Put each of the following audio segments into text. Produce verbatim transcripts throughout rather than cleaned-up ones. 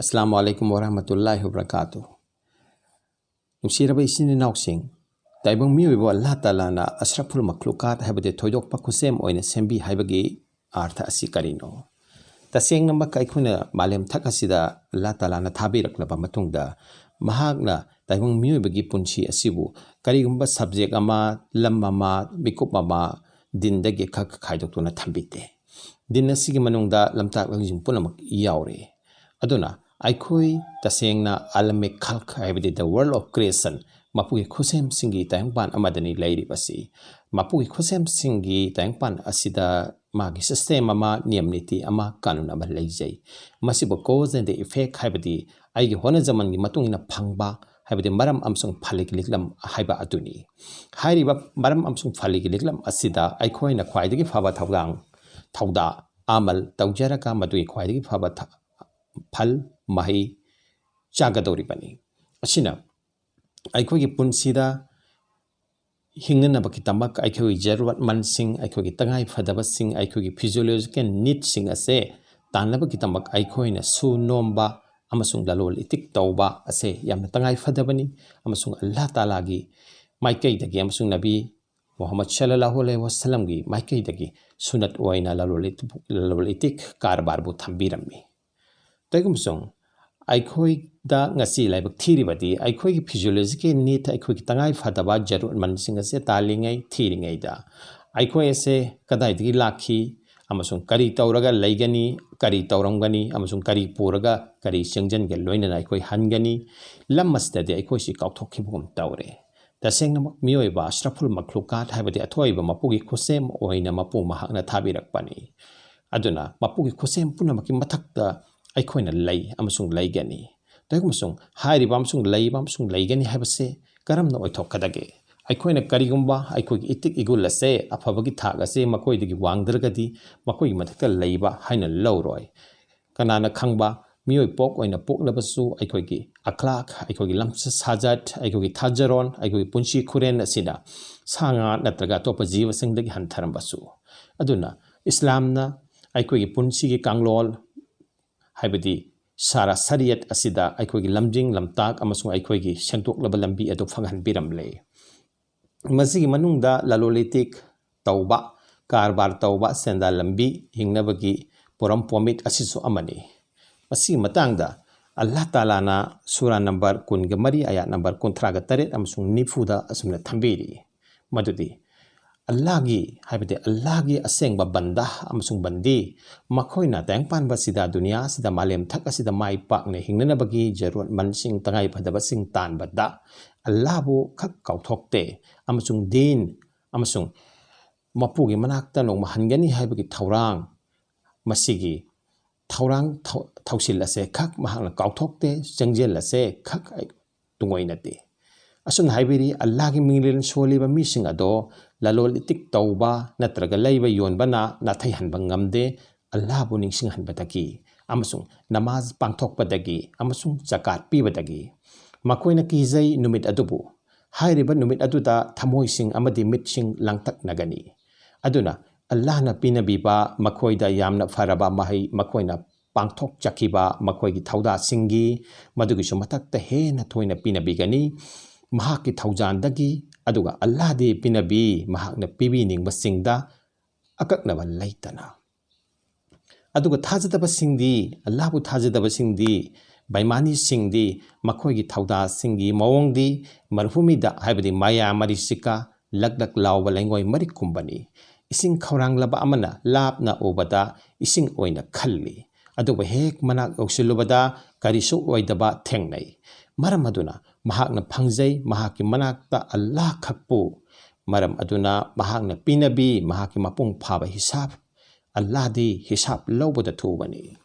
ꯑꯁꯂꯥꯃꯨ ꯑꯂꯥꯏꯀꯨꯝ ꯋꯔꯍꯃꯇꯨꯜꯂꯥꯍꯤ ꯋꯕꯔꯀꯥꯇꯨꯍ꯫ ꯅꯨꯡꯁꯤꯔꯕ ꯏꯆꯤꯟ ꯏꯅꯥꯎꯁꯤꯡ, ꯇꯥꯏꯕꯪ ꯃꯤꯑꯣꯏꯕ ꯑꯜꯂꯥꯍ ꯇꯥꯂꯥꯅ ꯑꯁ꯭ꯔꯐꯨꯜ ꯃꯈ꯭ꯂꯨꯀꯥꯠ ꯍꯥꯏꯕꯗꯤ ꯊꯣꯏꯗꯣꯛꯄ ꯈꯨꯠꯁꯦꯝ ꯑꯣꯏꯅ ꯁꯦꯝꯕꯤ ꯍꯥꯏꯕꯒꯤ ꯑꯥꯔꯊ ꯑꯁꯤ ꯀꯔꯤꯅꯣ? ꯇꯁꯦꯡꯅꯃꯛ ꯑꯩꯈꯣꯏꯅ ꯃꯥꯂꯦꯝ ꯊꯛ ꯑꯁꯤꯗ ꯑꯜꯂꯥꯍ ꯇꯥꯂꯥꯅ ꯊꯥꯕꯤꯔꯛꯂꯕ ꯃꯇꯨꯡꯗ, ꯃꯍꯥꯛꯅ ꯇꯥꯏꯕꯪ ꯃꯤꯑꯣꯏꯕꯒꯤ ꯄꯨꯟꯁꯤ ꯑꯁꯤꯕꯨ ꯀꯔꯤꯒꯨꯝꯕ ꯁꯕꯖꯦꯛ ꯑꯃ, ꯂꯝ ꯑꯃ, ꯃꯤꯀꯨꯞ ꯑꯃ, ꯗꯤꯟꯗꯒꯤ ꯈꯛ ꯈꯥꯏꯗꯣꯛꯇꯨꯅ ꯊꯝꯕꯤꯗꯦ꯫ ꯗꯤꯟ ꯑꯁꯤꯒꯤ ꯃꯅꯨꯡꯗ ꯂꯝꯇꯥꯛ ꯂꯝꯖꯤꯡ ꯄꯨꯝꯅꯃꯛ ꯌꯥꯎꯔꯤ꯫ ꯑꯗꯨꯅ ꯑꯩꯈꯣꯏ ꯇꯁꯦꯡꯅ ꯑꯥꯂꯃꯦ ꯈꯜꯛ ꯍꯥꯏꯕꯗꯤ the world of creation, ꯃꯄꯨꯒꯤ ꯈꯨꯠꯁꯦꯝꯁꯤꯡꯒꯤ ꯇꯥꯏꯕꯪꯄꯥꯟ ꯑꯃꯗꯅꯤ ꯂꯩꯔꯤꯕꯁꯤ꯫ ꯃꯄꯨꯒꯤ ꯈꯨꯠꯁꯦꯝꯁꯤꯡꯒꯤ ꯇꯥꯏꯕꯪꯄꯥꯟ ꯑꯁꯤꯗ ꯃꯥꯒꯤ ꯁꯤꯁꯇꯦꯝ ꯑꯃ, ꯅꯤꯌꯝ ꯅꯤꯇꯤ ꯑꯃ, ꯀꯥꯅꯨꯟ ꯑꯃ ꯂꯩꯖꯩ꯫ ꯃꯁꯤꯕꯨ cause and effect ꯍꯥꯏꯕꯗꯤ ꯑꯩꯒꯤ ꯍꯣꯠꯅꯖꯃꯟꯒꯤ ꯃꯇꯨꯡ ꯏꯟꯅ ꯐꯪꯕ ꯍꯥꯏꯕꯗꯤ ꯃꯔꯝ ꯑꯃꯁꯨꯡ ꯐꯜꯒꯤ ꯂꯤꯛꯂꯝ ꯍꯥꯏꯕ ꯑꯗꯨꯅꯤ꯫ ꯍꯥꯏꯔꯤꯕ ꯃꯔꯝ ꯑꯃꯁꯨꯡ ꯐꯜꯒꯤ ꯂꯤꯛꯂꯝ ꯑꯁꯤꯗ ꯑꯩꯈꯣꯏꯅ ꯈ꯭ꯋꯥꯏꯗꯒꯤ ꯐꯕ ꯊꯧꯗꯥꯡ, ꯊꯧꯗꯥ, ꯑꯃꯜ ꯇꯧꯖꯔꯒ ꯃꯗꯨꯒꯤ ꯈ꯭ꯋꯥꯏꯗꯒꯤ ꯐꯕ ꯊ-, ꯐꯜ, ꯃꯍꯩ ꯆꯥꯒꯗꯧꯔꯤꯕꯅꯤ꯫ ꯑꯁꯤꯅ ꯑꯩꯈꯣꯏꯒꯤ ꯄꯨꯟꯁꯤꯗ ꯍꯤꯡꯅꯅꯕꯒꯤꯗꯃꯛ ꯑꯩꯈꯣꯏꯒꯤ ꯖꯔꯨꯔꯠꯃꯟꯁꯤꯡ, ꯑꯩꯈꯣꯏꯒꯤ ꯇꯉꯥꯏ ꯐꯗꯕꯁꯤꯡ, ꯑꯩꯈꯣꯏꯒꯤ physiological needꯁꯤꯡ ꯑꯁꯦ ꯇꯥꯟꯅꯕꯒꯤꯗꯃꯛ ꯑꯩꯈꯣꯏꯅ ꯁꯨ ꯅꯣꯝꯕ ꯑꯃꯁꯨꯡ ꯂꯂꯣꯟ ꯏꯇꯤꯛ ꯇꯧꯕ ꯑꯁꯦ ꯌꯥꯝꯅ ꯇꯉꯥꯏ ꯐꯗꯕꯅꯤ꯫ ꯑꯃꯁꯨꯡ ꯑꯜꯂꯥꯍ ꯇꯥꯂꯥꯒꯤ ꯃꯥꯏꯀꯩꯗꯒꯤ ꯑꯃꯁꯨꯡ ꯅꯕꯤ ꯃꯨꯍꯝꯃꯗ ꯁꯜꯂꯜꯂꯥꯍꯨ ꯑꯂꯩꯍꯤ ꯋꯥꯁꯜꯂꯝꯒꯤ ꯃꯥꯏꯀꯩꯗꯒꯤ ꯁꯨꯅꯠ ꯑꯣꯏꯅ ꯂꯂꯣꯟ ꯏꯇꯤꯛ, ꯂꯂꯣꯟ ꯏꯇꯤꯛ ꯀꯔꯕꯥꯔꯕꯨ ꯊꯝꯕꯤꯔꯝꯃꯤ꯫ ꯇꯧꯏꯒꯨꯝꯕꯁꯨꯡ, ꯑꯩꯈꯣꯏꯗ ꯉꯁꯤ ꯂꯥꯏꯕꯛ ꯊꯤꯔꯤꯕꯗꯤ ꯑꯩꯈꯣꯏꯒꯤ physiological need, ꯑꯩꯈꯣꯏꯒꯤ ꯇꯉꯥꯏ ꯐꯗꯕ ꯖꯔꯨꯔꯠꯃꯟꯁꯤꯡ ꯑꯁꯦ ꯇꯥꯜꯂꯤꯉꯩ, ꯊꯤꯔꯤꯉꯩꯗ ꯑꯩꯈꯣꯏ ꯑꯁꯦ ꯀꯗꯥꯏꯗꯒꯤ ꯂꯥꯛꯈꯤ ꯑꯃꯁꯨꯡ ꯀꯔꯤ ꯇꯧꯔꯒ ꯂꯩꯒꯅꯤ, ꯀꯔꯤ ꯇꯧꯔꯝꯒꯅꯤ ꯑꯃꯁꯨꯡ ꯀꯔꯤ ꯄꯨꯔꯒ ꯀꯔꯤ ꯆꯦꯡꯖꯟꯒ ꯂꯣꯏꯅꯅ ꯑꯩꯈꯣꯏ ꯍꯟꯒꯅꯤ, ꯂꯝ ꯑꯁꯤꯗꯗꯤ ꯑꯩꯈꯣꯏꯁꯤ ꯀꯥꯎꯊꯣꯛꯈꯤꯕꯒꯨꯝ ꯇꯧꯔꯦ꯫ ꯇꯁꯦꯡꯅꯃꯛ ꯃꯤꯑꯣꯏꯕ ꯑꯁ꯭ꯔꯐꯨꯜ ꯃꯈ꯭ꯂꯨꯀꯥꯠ ꯍꯥꯏꯕꯗꯤ ꯑꯊꯣꯏꯕ ꯃꯄꯨꯒꯤ ꯈꯨꯠꯁꯦꯝ ꯑꯣꯏꯅ ꯃꯄꯨ ꯃꯍꯥꯛꯅ ꯊꯥꯕꯤꯔꯛꯄꯅꯤ꯫ ꯑꯗꯨꯅ ꯃꯄꯨꯒꯤ ꯈꯨꯠꯁꯦꯝ ꯄꯨꯝꯅꯃꯛꯀꯤ ꯃꯊꯛꯇ ꯑꯩꯈꯣꯏꯅ ꯂꯩ ꯑꯃꯁꯨꯡ ꯂꯩꯒꯅꯤ꯫ ꯇꯧꯏꯒꯨꯝꯕꯁꯨꯡ, ꯍꯥꯏꯔꯤꯕ ꯑꯃꯁꯨꯡ ꯂꯩꯕ ꯑꯃꯁꯨꯡ ꯂꯩꯒꯅꯤ ꯍꯥꯏꯕꯁꯦ ꯀꯔꯝꯅ ꯑꯣꯏꯊꯣꯛꯀꯗꯒꯦ? ꯑꯩꯈꯣꯏꯅ ꯀꯔꯤꯒꯨꯝꯕ ꯑꯩꯈꯣꯏꯒꯤ ꯏꯇꯤꯛ ꯏꯒꯨꯜ ꯑꯁꯦ, ꯑꯐꯕꯒꯤ ꯊꯥꯛ ꯑꯁꯦ ꯃꯈꯣꯏꯗꯒꯤ ꯋꯥꯡꯗ꯭ꯔꯒꯗꯤ ꯃꯈꯣꯏꯒꯤ ꯃꯊꯛꯇ ꯂꯩꯕ ꯍꯥꯏꯅ ꯂꯧꯔꯣꯏ꯫ ꯀꯅꯥꯅ ꯈꯪꯕ, ꯃꯤꯑꯣꯏ ꯄꯣꯛ ꯑꯣꯏꯅ ꯄꯣꯛꯂꯕꯁꯨ ꯑꯩꯈꯣꯏꯒꯤ ꯑꯈ꯭ꯂꯥꯛ, ꯑꯩꯈꯣꯏꯒꯤ ꯂꯝꯆꯠ ꯁꯥꯖꯠ, ꯑꯩꯈꯣꯏꯒꯤ ꯊꯥꯖꯔꯣꯟ, ꯑꯩꯈꯣꯏꯒꯤ ꯄꯨꯟꯁꯤ ꯈꯨꯔꯦꯟ ꯑꯁꯤꯅ ꯁꯥ ꯉꯥ ꯅꯠꯇ꯭ꯔꯒ ꯑꯇꯣꯞꯄ ꯖꯤꯕꯁꯤꯡꯗꯒꯤ ꯍꯟꯊꯔꯝꯕꯁꯨ꯫ ꯑꯗꯨꯅ ꯏꯁꯂꯥꯝꯅ ꯑꯩꯈꯣꯏꯒꯤ ꯄꯨꯟꯁꯤꯒꯤ ꯀꯥꯡꯂꯣꯟ, ꯍꯥꯏꯕꯗꯤ ꯁꯥꯔꯥ ꯁꯔꯤꯌꯠ ꯑꯁꯤꯗ ꯑꯩꯈꯣꯏꯒꯤ ꯂꯝꯖꯤꯡ ꯂꯝꯇꯥꯛ ꯑꯃꯁꯨꯡ ꯑꯩꯈꯣꯏꯒꯤ ꯁꯦꯡꯗꯣꯛꯂꯕ ꯂꯝꯕꯤ ꯑꯗꯨ ꯐꯪꯍꯟꯕꯤꯔꯝꯂꯦ꯫ ꯃꯁꯤꯒꯤ ꯃꯅꯨꯡꯗ ꯂꯂꯣꯟ ꯏꯇꯤꯛ ꯇꯧꯕ, ꯀꯔꯕꯥꯔ ꯇꯧꯕ, ꯁꯦꯟꯗꯥꯟ ꯂꯝꯕꯤ ꯍꯤꯡꯅꯕꯒꯤ ꯄꯣꯔꯝ ꯄꯣꯃꯤꯠ ꯑꯁꯤꯁꯨ ꯑꯃꯅꯤ꯫ ꯃꯁꯤꯒꯤ ꯃꯇꯥꯡꯗ ꯑꯜꯂꯥꯍ ꯇꯥꯂꯥꯅ ꯁꯨꯔꯥ ꯅꯝꯕꯔ ꯀꯨꯟꯒ ꯃꯔꯤ, ꯑꯌꯥꯠ ꯅꯝꯕꯔ ꯀꯨꯟꯊ꯭ꯔꯥꯒ ꯇꯔꯦꯠ ꯑꯃꯁꯨꯡ ꯅꯤꯐꯨꯗ ꯑꯁꯨꯝꯅ ꯊꯝꯕꯤꯔꯤ, ꯃꯗꯨꯗꯤ ꯑꯜꯂꯥꯍꯒꯤ, ꯍꯥꯏꯕꯗꯤ ꯑꯜꯂꯥꯍꯒꯤ ꯑꯁꯦꯡꯕ ꯕꯟꯗꯥ ꯑꯃꯁꯨꯡ ꯕꯟꯗꯤ, ꯃꯈꯣꯏꯅ ꯇꯥꯏꯕꯪꯄꯥꯟꯕ ꯑꯁꯤꯗ, ꯗꯨꯅꯤꯌꯥ ꯑꯁꯤꯗ, ꯃꯥꯂꯦꯝ ꯊꯛ ꯑꯁꯤꯗ ꯃꯥꯏ ꯄꯥꯛꯅ ꯍꯤꯡꯅꯅꯕꯒꯤ ꯖꯔꯨꯔꯠꯃꯟꯁꯤꯡ, ꯇꯉꯥꯏ ꯐꯗꯕꯁꯤꯡ ꯇꯥꯟꯕꯗ ꯑꯜꯂꯥꯍꯕꯨ ꯈꯛ ꯀꯥꯎꯊꯣꯛꯇꯦ, ꯑꯃꯁꯨꯡ ꯗꯤꯟ ꯑꯃꯁꯨꯡ ꯃꯄꯨꯒꯤ ꯃꯅꯥꯛꯇ ꯅꯣꯡꯃ ꯍꯟꯒꯅꯤ ꯍꯥꯏꯕꯒꯤ ꯊꯧꯔꯥꯡ, ꯃꯁꯤꯒꯤ ꯊꯧꯔꯥꯡ ꯊꯧ-, ꯊꯧꯁꯤꯜ ꯑꯁꯦ ꯈꯛ ꯃꯍꯥꯛꯅ ꯀꯥꯎꯊꯣꯛꯇꯦ, ꯆꯪꯖꯦꯜ ꯑꯁꯦ ꯈꯛ ꯇꯨꯡꯑꯣꯏꯅꯗꯦ꯫ ꯑꯁꯨꯝꯅ ꯍꯥꯏꯕꯤꯔꯤ, "ꯑꯜꯂꯥꯍꯒꯤ ꯃꯤꯡꯂꯦꯟ ꯁꯣꯜꯂꯤꯕ ꯃꯤꯁꯤꯡ ꯑꯗꯣ ꯂꯂꯣꯟ ꯏꯇꯤꯛ ꯇꯧꯕ ꯅꯠꯇ꯭ꯔꯒ ꯂꯩꯕ ꯌꯣꯟꯕꯅ ꯅꯥꯊꯩꯍꯟꯕ ꯉꯝꯗꯦ, ꯑꯜꯂꯥꯍꯕꯨ ꯅꯤꯡꯁꯤꯡꯍꯟꯕꯗꯒꯤ ꯑꯃꯁꯨꯡ ꯅꯃꯥꯖ ꯄꯥꯡꯊꯣꯛꯄꯗꯒꯤ ꯑꯃꯁꯨꯡ ꯖꯀꯥꯠ ꯄꯤꯕꯗꯒꯤ꯫ ꯃꯈꯣꯏꯅ ꯀꯤꯖꯩ ꯅꯨꯃꯤꯠ ꯑꯗꯨꯕꯨ꯫ ꯍꯥꯏꯔꯤꯕ ꯅꯨꯃꯤꯠ ꯑꯗꯨꯗ ꯊꯃꯣꯏꯁꯤꯡ ꯑꯃꯗꯤ ꯃꯤꯠꯁꯤꯡ ꯂꯥꯡꯇꯛꯅꯒꯅꯤ꯫ ꯑꯗꯨꯅ ꯑꯜꯂꯥꯍꯅ ꯄꯤꯅꯕꯤꯕ ꯃꯈꯣꯏꯗ ꯌꯥꯝꯅ ꯐꯔꯕ ꯃꯍꯩ, ꯃꯈꯣꯏꯅ ꯄꯥꯡꯊꯣꯛꯆꯈꯤꯕ ꯃꯈꯣꯏꯒꯤ ꯊꯧꯗꯥꯁꯤꯡꯒꯤ, ꯃꯗꯨꯒꯤꯁꯨ ꯃꯊꯛꯇ ꯍꯦꯟꯅ ꯊꯣꯏꯅ ꯄꯤꯅꯕꯤꯒꯅꯤ꯫ ꯃꯍꯥꯛꯀꯤ ꯊꯧꯖꯥꯟꯗꯒꯤ, ꯑꯗꯨꯒ ꯑꯜꯂꯥꯍꯗꯤ ꯄꯤꯅꯕꯤ, ꯃꯍꯥꯛꯅ ꯄꯤꯕꯤꯅꯤꯡꯕꯁꯤꯡꯗ ꯑꯀꯛꯅꯕ ꯂꯩꯇꯅ꯫ ꯑꯗꯨꯒ ꯊꯥꯖꯗꯕꯁꯤꯡꯗꯤ, ꯑꯜꯂꯥꯍꯕꯨ ꯊꯥꯖꯗꯕꯁꯤꯡꯗꯤ, ꯕꯦꯏꯃꯥꯅꯤꯁꯤꯡꯗꯤ, ꯃꯈꯣꯏꯒꯤ ꯊꯧꯗꯥꯁꯤꯡꯒꯤ ꯃꯑꯣꯡꯗꯤ ꯃꯔꯨꯚꯨꯃꯤꯗ, ꯍꯥꯏꯕꯗꯤ ꯃꯌꯥ ꯃꯔꯤꯆꯤꯀꯥ, ꯂꯛ ꯂꯛ ꯂꯥꯎꯕ ꯂꯩꯉꯣꯏ ꯃꯔꯤꯛꯀꯨꯝꯕꯅꯤ꯫ ꯏꯁꯤꯡ ꯈꯧꯔꯥꯡꯂꯕ ꯑꯃꯅ ꯂꯥꯞꯅ ꯎꯕꯗ ꯏꯁꯤꯡ ꯑꯣꯏꯅ ꯈꯜꯂꯤ, ꯑꯗꯨꯕꯨ ꯍꯦꯛ ꯃꯅꯥꯛ ꯌꯧꯁꯤꯜꯂꯨꯕꯗ ꯀꯔꯤꯁꯨ ꯑꯣꯏꯗꯕ ꯊꯦꯡꯅꯩ꯫ ꯃꯔꯝ ꯑꯗꯨꯅ ꯃꯍꯥꯛꯅ ꯐꯪꯖꯩ, ꯃꯍꯥꯛꯀꯤ ꯃꯅꯥꯛꯇ ꯑꯜꯂꯥꯍ ꯈꯛꯄꯨ꯫ ꯃꯔꯝ ꯑꯗꯨꯅ ꯃꯍꯥꯛꯅ ꯄꯤꯅꯕꯤ, ꯃꯍꯥꯛꯀꯤ ꯃꯄꯨꯡ ꯐꯥꯕ ꯍꯤꯁꯥꯕ꯫ ꯑꯜꯂꯥꯍꯗꯤ ꯍꯤꯁꯥꯕ ꯂꯧꯕꯗ ꯊꯨꯕꯅꯤ꯫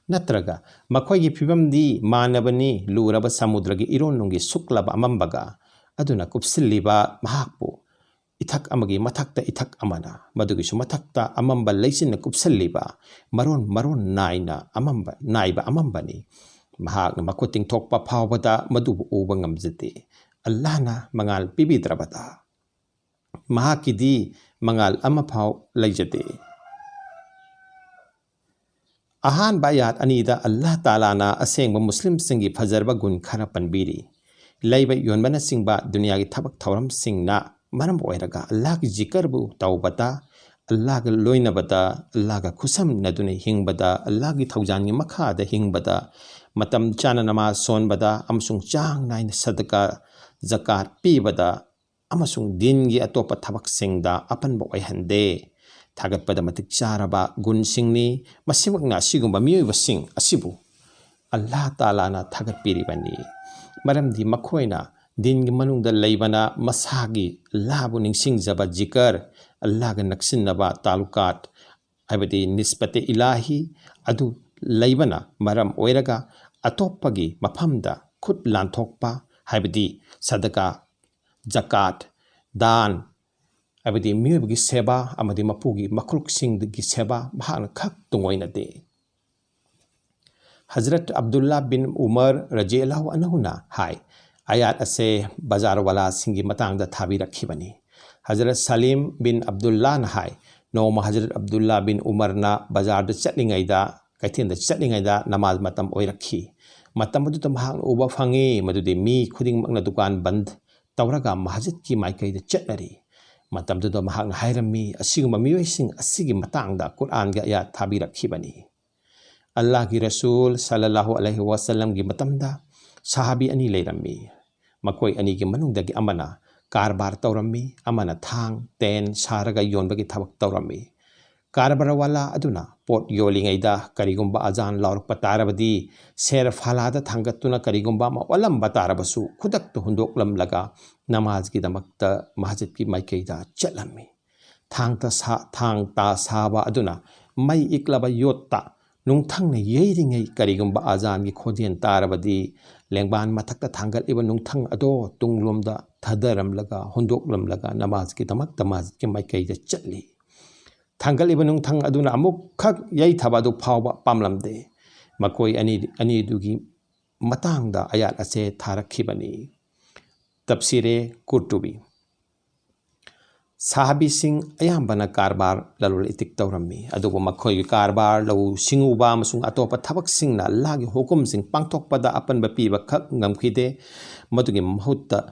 ꯅꯠꯇ꯭ꯔꯒ ꯃꯈꯣꯏꯒꯤ ꯐꯤꯕꯝꯗꯤ ꯃꯥꯟꯅꯕꯅꯤ, ꯂꯨꯔꯕ ꯁꯃꯨꯗ꯭ꯔꯒꯤ ꯏꯔꯣꯟꯅꯨꯡꯒꯤ ꯁꯨꯛꯂꯕ ꯑꯃꯝꯕꯒ꯫ ꯑꯗꯨꯅ ꯀꯨꯞꯁꯤꯜꯂꯤꯕ ꯃꯍꯥꯛꯄꯨ ꯏꯊꯛ ꯑꯃꯒꯤ ꯃꯊꯛꯇ ꯏꯊꯛ ꯑꯃꯅ, ꯃꯗꯨꯒꯤꯁꯨ ꯃꯊꯛꯇ ꯑꯃꯝꯕ ꯂꯩꯆꯤꯟꯅ ꯀꯨꯞꯁꯤꯜꯂꯤꯕ, ꯃꯔꯣꯟ ꯃꯔꯣꯟ ꯅꯥꯏꯅ ꯑꯃꯝꯕ, ꯅꯥꯏꯕ ꯑꯃꯝꯕꯅꯤ꯫ ꯃꯍꯥꯛꯅ ꯃꯈꯨꯠ ꯇꯤꯡꯊꯣꯛꯄ ꯐꯥꯎꯕꯗ ꯃꯗꯨꯕꯨ ꯎꯕ ꯉꯝꯖꯗꯦ꯫ ꯑꯜꯂꯥꯍꯅ ꯃꯉꯥꯜ ꯄꯤꯕꯤꯗ꯭ꯔꯕꯗ꯫ ꯃꯍꯥꯛꯀꯤꯗꯤ ꯃꯉꯥꯜ ꯑꯃꯐꯥꯎ ꯂꯩꯖꯗꯦ꯫ ꯑꯍꯥꯟꯕ ꯑꯌꯥꯠ ꯑꯅꯤꯗ ꯑꯜꯂꯥꯍ ꯇꯥꯂꯥꯅ ꯑꯁꯦꯡꯕ ꯃꯨꯁꯂꯤꯝꯁꯤꯡꯒꯤ ꯐꯖꯔꯕ ꯒꯨꯟ ꯈꯔ ꯄꯟꯕꯤꯔꯤ꯫ ꯂꯩꯕ ꯌꯣꯟꯕꯅꯆꯤꯡꯕ ꯗꯨꯅꯤꯌꯥꯒꯤ ꯊꯕꯛ ꯊꯧꯔꯝꯁꯤꯡꯅ ꯃꯔꯝ ꯑꯣꯏꯔꯒ ꯑꯜꯂꯥꯍꯒꯤ ꯖꯤꯀꯔꯕꯨ ꯇꯧꯕꯗ, ꯑꯜꯂꯥꯍꯒ ꯂꯣꯏꯅꯕꯗ, ꯑꯜꯂꯥꯍꯒ ꯈꯨꯠꯁꯝꯅꯗꯨꯅ ꯍꯤꯡꯕꯗ, ꯑꯜꯂꯥꯍꯒꯤ ꯊꯧꯖꯥꯜꯒꯤ ꯃꯈꯥꯗ ꯍꯤꯡꯕꯗ, ꯃꯇꯝ ꯆꯥꯅ ꯅꯃꯥꯖ ꯁꯣꯟꯕꯗ ꯑꯃꯁꯨꯡ ꯆꯥꯡ ꯅꯥꯏꯅ ꯁꯗꯀꯥ, ꯖꯀꯥꯠ ꯄꯤꯕꯗ ꯑꯃꯁꯨꯡ ꯗꯤꯟꯒꯤ ꯑꯇꯣꯞꯄ ꯊꯕꯛꯁꯤꯡꯗ ꯑꯄꯟꯕ ꯑꯣꯏꯍꯟꯗꯦ꯫ ꯊꯥꯒꯠꯄꯗ ꯃꯇꯤꯛ ꯆꯥꯔꯕ ꯒꯨꯟꯁꯤꯡꯅꯤ꯫ ꯃꯁꯤꯃꯛꯅ ꯑꯁꯤꯒꯨꯝꯕ ꯃꯤꯑꯣꯏꯕꯁꯤꯡ ꯑꯁꯤꯕꯨ ꯑꯜꯂꯥꯍ ꯇꯥꯂꯥꯅ ꯊꯥꯒꯠꯄꯤꯔꯤꯕꯅꯤ꯫ ꯃꯔꯝꯗꯤ ꯃꯈꯣꯏꯅ ꯗꯤꯟꯒꯤ ꯃꯅꯨꯡꯗ ꯂꯩꯕꯅ ꯃꯁꯥꯒꯤ ꯑꯜꯂꯥꯍꯕꯨ ꯅꯤꯡꯁꯤꯡꯖꯕ ꯖꯤꯀꯔ, ꯑꯜꯂꯥꯍꯒ ꯅꯛꯁꯤꯟꯅꯕ ꯇꯥꯂꯨꯀꯥꯠ, ꯍꯥꯏꯕꯗꯤ ꯅꯤꯁꯕꯇꯦ ꯏꯂꯥꯍꯤ ꯑꯗꯨ ꯂꯩꯕꯅ ꯃꯔꯝ ꯑꯣꯏꯔꯒ ꯑꯇꯣꯞꯄꯒꯤ ꯃꯐꯝꯗ ꯈꯨꯠ ꯂꯥꯟꯊꯣꯛꯄ, ꯍꯥꯏꯕꯗꯤ ꯁꯗꯀꯥ, ꯖꯀꯥꯠ, ꯗꯥꯟ, ꯍꯥꯏꯕꯗꯤ ꯃꯤꯑꯣꯏꯕꯒꯤ ꯁꯦꯕꯥ ꯑꯃꯗꯤ ꯃꯄꯨꯒꯤ ꯃꯈꯂꯨꯛꯁꯤꯡꯒꯤ ꯁꯦꯕꯥ ꯃꯍꯥꯛꯅ ꯈꯛ ꯇꯨꯡꯑꯣꯏꯅꯗꯦ꯫ ꯍꯖꯔꯠ ꯑꯕꯗꯨꯜꯂꯥ ꯕꯤꯟ ꯎꯃꯔ ꯔꯖꯤꯌꯜꯂꯥꯍꯨ ꯑꯟꯍꯨꯅ ꯍꯥꯏ, ꯑꯌꯥꯠ ꯑꯁꯦ ꯕꯖꯥꯔ ꯋꯥꯂꯥꯁꯤꯡꯒꯤ ꯃꯇꯥꯡꯗ ꯊꯥꯕꯤꯔꯛꯈꯤꯕꯅꯤ꯫ ꯍꯖꯔꯠ ꯁꯂꯤꯝ ꯕꯤꯟ ꯑꯕꯗꯨꯜꯂꯥꯅ ꯍꯥꯏ, ꯅꯣꯡꯃ ꯍꯖꯔꯠ ꯑꯕꯗꯨꯜꯂꯥ ꯕꯤꯟ ꯎꯃꯔꯅ ꯕꯖꯥꯔꯗ ꯆꯠꯂꯤꯉꯩꯗ, ꯀꯩꯊꯦꯜꯗ ꯆꯠꯂꯤꯉꯩꯗ ꯅꯃꯥꯖ ꯃꯇꯝ ꯑꯣꯏꯔꯛꯈꯤ꯫ ꯃꯇꯝ ꯑꯗꯨꯗ ꯃꯍꯥꯛꯅ ꯎꯕ ꯐꯪꯉꯤ ꯃꯗꯨꯗꯤ ꯃꯤ ꯈꯨꯗꯤꯡꯃꯛꯅ ꯗꯨꯀꯥꯟ ꯕꯟꯗ ꯇꯧꯔꯒ ꯃꯁꯖꯤꯗꯀꯤ ꯃꯥꯏꯀꯩꯗ ꯆꯠꯅꯔꯤ꯫ ꯃꯇꯝꯗꯨꯗ ꯃꯍꯥꯛꯅ ꯍꯥꯏꯔꯝꯃꯤ, ꯑꯁꯤꯒꯨꯝꯕ ꯃꯤꯑꯣꯏꯁꯤꯡ ꯑꯁꯤꯒꯤ ꯃꯇꯥꯡꯗ ꯀꯨꯔꯥꯟꯒꯤ ꯑꯌꯥꯠ ꯊꯥꯕꯤꯔꯛꯈꯤꯕꯅꯤ꯫ ꯑꯜꯂꯥꯍꯒꯤ ꯔꯁꯨꯜ ꯁꯜꯂꯜꯂꯥꯍꯨ ꯑꯂꯩꯍꯤ ꯋꯥꯁꯜꯂꯝꯒꯤ ꯃꯇꯝꯗ ꯁꯍꯥꯕꯤ ꯑꯅꯤ ꯂꯩꯔꯝꯃꯤ꯫ ꯃꯈꯣꯏ ꯑꯅꯤꯒꯤ ꯃꯅꯨꯡꯗꯒꯤ ꯑꯃꯅ ꯀꯔꯕꯥꯔ ꯇꯧꯔꯝꯃꯤ, ꯑꯃꯅ ꯊꯥꯡ, ꯇꯦꯟ ꯁꯥꯔꯒ ꯌꯣꯟꯕꯒꯤ ꯊꯕꯛ ꯇꯧꯔꯝꯃꯤ꯫ ꯀꯔꯕꯥꯔ ꯋꯥꯂꯥ ꯑꯗꯨꯅ ꯄꯣꯠ ꯌꯣꯜꯂꯤꯉꯩꯗ ꯀꯔꯤꯒꯨꯝꯕ ꯑꯖꯥꯟ ꯂꯥꯎꯔꯛꯄ ꯇꯥꯔꯕꯗꯤ, ꯁꯦꯔ ꯐꯥꯂꯥꯗ ꯊꯥꯡꯒꯠꯇꯨꯅ ꯀꯔꯤꯒꯨꯝꯕ ꯑꯃ ꯑꯣꯜꯂꯝꯕ ꯇꯥꯔꯕꯁꯨ, ꯈꯨꯗꯛꯇ ꯍꯨꯟꯗꯣꯛꯂꯝꯂꯒ ꯅꯃꯥꯖꯒꯤꯗꯃꯛꯇ ꯃꯁꯖꯤꯗꯀꯤ ꯃꯥꯏꯀꯩꯗ ꯆꯠꯂꯝꯃꯤ꯫ ꯊꯥꯡ ꯇ ꯁꯥ-, ꯊꯥꯡ ꯇꯥ ꯁꯥꯕ ꯑꯗꯨꯅ ꯃꯩ ꯏꯛꯂꯕ ꯌꯣꯠꯇ ꯅꯨꯡꯊꯪꯅ ꯌꯩꯔꯤꯉꯩ ꯀꯔꯤꯒꯨꯝꯕ ꯑꯖꯥꯟꯒꯤ ꯈꯣꯟꯖꯦꯜ ꯇꯥꯔꯕꯗꯤ, ꯂꯦꯡꯕꯥꯟ ꯃꯊꯛꯇ ꯊꯥꯡꯒꯠꯂꯤꯕ ꯅꯨꯡꯊꯪ ꯑꯗꯣ ꯇꯨꯡꯂꯣꯝꯗ ꯊꯥꯗꯔꯝꯂꯒ, ꯍꯨꯟꯗꯣꯛꯂꯝꯂꯒ ꯅꯃꯥꯖꯀꯤꯗꯃꯛꯇ ꯃꯁꯖꯤꯗꯀꯤ ꯃꯥꯏꯀꯩꯗ ꯆꯠꯂꯤ꯫ ꯊꯥꯡꯒꯠꯂꯤꯕ ꯅꯨꯡꯊꯪ ꯑꯗꯨꯅ ꯑꯃꯨꯛꯈꯛ ꯌꯩꯊꯕ ꯑꯗꯨ ꯐꯥꯎꯕ ꯄꯥꯝꯂꯝꯗꯦ꯫ ꯃꯈꯣꯏ ꯑꯅꯤ, ꯑꯅꯤꯗꯨꯒꯤ ꯃꯇꯥꯡꯗ ꯑꯌꯥꯠ ꯑꯁꯦ ꯊꯥꯔꯛꯈꯤꯕꯅꯤ꯫ ꯇꯞꯁꯤꯔꯦ ꯀꯨꯔꯇꯨꯕꯤ꯫ ꯁꯍꯥꯕꯤꯁꯤꯡ ꯑꯌꯥꯝꯕꯅ ꯀꯔꯕꯥꯔ, ꯂꯂꯣꯟ ꯏꯇꯤꯛ ꯇꯧꯔꯝꯃꯤ꯫ ꯑꯗꯨꯕꯨ ꯃꯈꯣꯏꯒꯤ ꯀꯔꯕꯥꯔ, ꯂꯧꯎ ꯁꯤꯡꯎꯕ ꯑꯃꯁꯨꯡ ꯑꯇꯣꯞꯄ ꯊꯕꯛꯁꯤꯡꯅ ꯑꯜꯂꯥꯍꯒꯤ ꯍꯨꯀꯨꯝꯁꯤꯡ ꯄꯥꯡꯊꯣꯛꯄꯗ ꯑꯄꯟꯕ ꯄꯤꯕ ꯈꯛ ꯉꯝꯈꯤꯗꯦ꯫ ꯃꯗꯨꯒꯤ ꯃꯍꯨꯠꯇ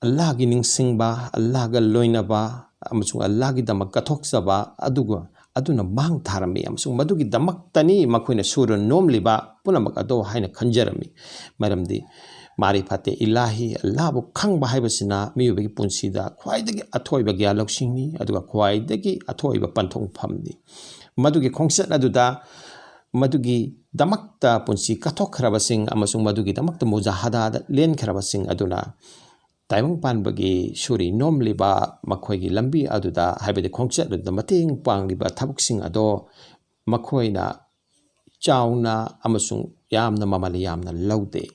ꯑꯜꯂꯥꯍꯒꯤ ꯅꯤꯡꯁꯤꯡꯕ, ꯑꯜꯂꯥꯍꯒ ꯂꯣꯏꯅꯕ ꯑꯃꯁꯨꯡ ꯑꯜꯂꯥꯍꯒꯤꯗꯃꯛ ꯀꯠꯊꯣꯛꯆꯕ ꯑꯗꯨꯒ ꯑꯗꯨꯅ ꯃꯥꯡ ꯊꯥꯔꯝꯃꯤ, ꯑꯃꯁꯨꯡ ꯃꯗꯨꯒꯤꯗꯃꯛꯇꯅꯤ ꯃꯈꯣꯏꯅ ꯁꯨꯔ ꯅꯣꯝꯂꯤꯕ ꯄꯨꯝꯅꯃꯛ ꯑꯗꯣ ꯍꯥꯏꯅ ꯈꯟꯖꯔꯝꯃꯤ꯫ ꯃꯔꯝꯗꯤ ꯃꯥꯔꯤꯐꯥꯇꯦ ꯏꯂꯥꯍꯤ, ꯑꯜꯂꯥꯍꯕꯨ ꯈꯪꯕ ꯍꯥꯏꯕꯁꯤꯅ ꯃꯤꯑꯣꯏꯕꯒꯤ ꯄꯨꯟꯁꯤꯗ ꯈ꯭ꯋꯥꯏꯗꯒꯤ ꯑꯊꯣꯏꯕ ꯒ꯭ꯌꯥꯟ ꯂꯧꯁꯤꯡꯅꯤ, ꯑꯗꯨꯒ ꯈ꯭ꯋꯥꯏꯗꯒꯤ ꯑꯊꯣꯏꯕ ꯄꯟꯊꯨꯡꯐꯝꯅꯤ꯫ ꯃꯗꯨꯒꯤ ꯈꯣꯡꯆꯠ ꯑꯗꯨꯗ ꯃꯗꯨꯒꯤꯗꯃꯛꯇ ꯄꯨꯟꯁꯤ ꯀꯠꯊꯣꯛꯈ꯭ꯔꯕꯁꯤꯡ ꯑꯃꯁꯨꯡ ꯃꯗꯨꯒꯤꯗꯃꯛꯇ ꯃꯨꯖꯥꯍꯗꯥꯗ ꯂꯦꯟꯈ꯭ꯔꯕꯁꯤꯡ ꯑꯗꯨꯅ ꯇꯥꯏꯕꯪ ꯄꯥꯟꯕꯒꯤ ꯁꯨꯔꯤ ꯅꯣꯝꯂꯤꯕ ꯃꯈꯣꯏꯒꯤ ꯂꯝꯕꯤ ꯑꯗꯨꯗ, ꯍꯥꯏꯕꯗꯤ ꯈꯣꯡꯆꯠ ꯑꯗꯨꯗ ꯃꯇꯦꯡ ꯄꯥꯡꯂꯤꯕ ꯊꯕꯛꯁꯤꯡ ꯑꯗꯣ ꯃꯈꯣꯏꯅ ꯆꯥꯎꯅ ꯑꯃꯁꯨꯡ ꯌꯥꯝꯅ ꯃꯃꯜ ꯌꯥꯝꯅ ꯂꯧꯗꯦ꯫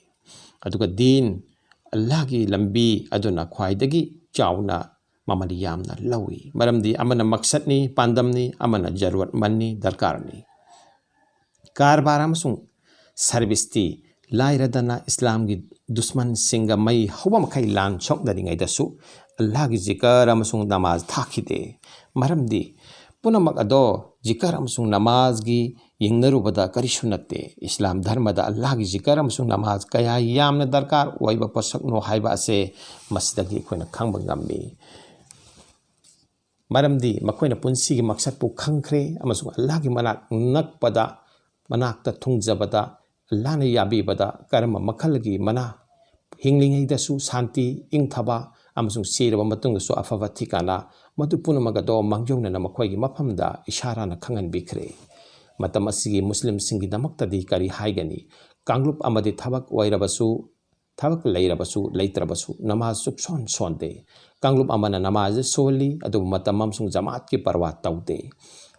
ꯑꯗꯨꯒ ꯗꯤꯟ, ꯑꯜꯂꯥꯍꯒꯤ ꯂꯝꯕꯤ ꯑꯗꯨꯅ ꯈ꯭ꯋꯥꯏꯗꯒꯤ ꯆꯥꯎꯅ ꯃꯃꯜ ꯌꯥꯝꯅ ꯂꯧꯏ꯫ ꯃꯔꯝꯗꯤ ꯑꯃꯅ ꯃꯛꯁꯠꯅꯤ, ꯄꯥꯟꯗꯝꯅꯤ, ꯑꯃꯅ ꯖꯔꯨꯔꯠꯃꯟꯅꯤ, ꯗꯔꯀꯥꯔꯅꯤ꯫ ꯀꯔꯕꯥꯔ ꯑꯃꯁꯨꯡ ꯁꯥꯔꯚꯤꯁꯇꯤ ꯂꯥꯏꯔꯗꯅ ꯏꯁꯂꯥꯝꯒꯤ ꯗꯨꯁꯃꯟꯁꯤꯡꯒ ꯃꯩ ꯍꯧꯕ ꯃꯈꯩ ꯂꯥꯟ ꯁꯣꯛꯅꯔꯤꯉꯩꯗꯁꯨ ꯑꯜꯂꯥꯍꯒꯤ ꯖꯤꯀꯔ ꯑꯃꯁꯨꯡ ꯅꯃꯥꯖ ꯊꯥꯈꯤꯗꯦ꯫ ꯃꯔꯝꯗꯤ ꯄꯨꯝꯅꯃꯛ ꯑꯗꯣ ꯖꯤꯀꯔ ꯑꯃꯁꯨꯡ ꯅꯃꯥꯖꯒꯤ ꯌꯦꯡꯅꯔꯨꯕꯗ ꯀꯔꯤꯁꯨ ꯅꯠꯇꯦ꯫ ꯏꯁꯂꯥꯝ ꯙꯔꯃꯗ ꯑꯜꯂꯥꯍꯒꯤ ꯖꯤꯀꯔ ꯑꯃꯁꯨꯡ ꯅꯃꯥꯖ ꯀꯌꯥ ꯌꯥꯝꯅ ꯗꯔꯀꯥꯔ ꯑꯣꯏꯕ ꯄꯣꯠꯁꯛꯅꯣ ꯍꯥꯏꯕ ꯑꯁꯦ ꯃꯁꯤꯗꯒꯤ ꯑꯩꯈꯣꯏꯅ ꯈꯪꯕ ꯉꯝꯃꯤ꯫ ꯃꯔꯝꯗꯤ ꯃꯈꯣꯏꯅ ꯄꯨꯟꯁꯤꯒꯤ ꯃꯛꯁꯠꯄꯨ ꯈꯪꯈ꯭ꯔꯦ ꯑꯃꯁꯨꯡ ꯑꯜꯂꯥꯍꯒꯤ ꯃꯅꯥꯛ ꯅꯛꯄꯗ, ꯃꯅꯥꯛꯇ ꯊꯨꯡꯖꯕꯗ, ꯑꯜꯂꯥꯍꯅ ꯌꯥꯕꯤꯕꯗ ꯀꯔꯝꯕ ꯃꯈꯜꯒꯤ ꯃꯅꯥ, ꯍꯤꯡꯂꯤꯉꯩꯗꯁꯨ ꯁꯥꯟꯇꯤ, ꯏꯪꯊꯕ ꯑꯃꯁꯨꯡ ꯁꯤꯔꯕ ꯃꯇꯨꯡꯗꯁꯨ ꯑꯐꯕ ꯊꯤꯀꯥꯅ, ꯃꯗꯨ ꯄꯨꯝꯅꯃꯛ ꯑꯗꯣ ꯃꯥꯡꯖꯧꯅꯅ ꯃꯈꯣꯏꯒꯤ ꯃꯐꯝꯗ ꯏꯁꯥꯔꯥꯅ ꯈꯪꯍꯟꯕꯤꯈ꯭ꯔꯦ꯫ ꯃꯇꯝ ꯑꯁꯤꯒꯤ ꯃꯨꯁꯂꯤꯝꯁꯤꯡꯒꯤꯗꯃꯛꯇꯗꯤ ꯀꯔꯤ ꯍꯥꯏꯒꯅꯤ? ꯀꯥꯡꯂꯨꯞ ꯑꯃꯗꯤ ꯊꯕꯛ ꯑꯣꯏꯔꯕꯁꯨ, ꯊꯕꯛ ꯂꯩꯔꯕꯁꯨ ꯂꯩꯇ꯭ꯔꯕꯁꯨ ꯅꯃꯥꯖ ꯁꯨꯛꯁꯣꯟ ꯁꯣꯟꯗꯦ꯫ ꯀꯥꯡꯂꯨꯞ ꯑꯃꯅ ꯅꯃꯥꯖ ꯁꯣꯜꯂꯤ, ꯑꯗꯨꯕꯨ ꯃꯇꯝ ꯑꯃꯁꯨꯡ ꯖꯃꯥꯠꯀꯤ ꯄꯔꯋꯥ ꯇꯧꯗꯦ꯫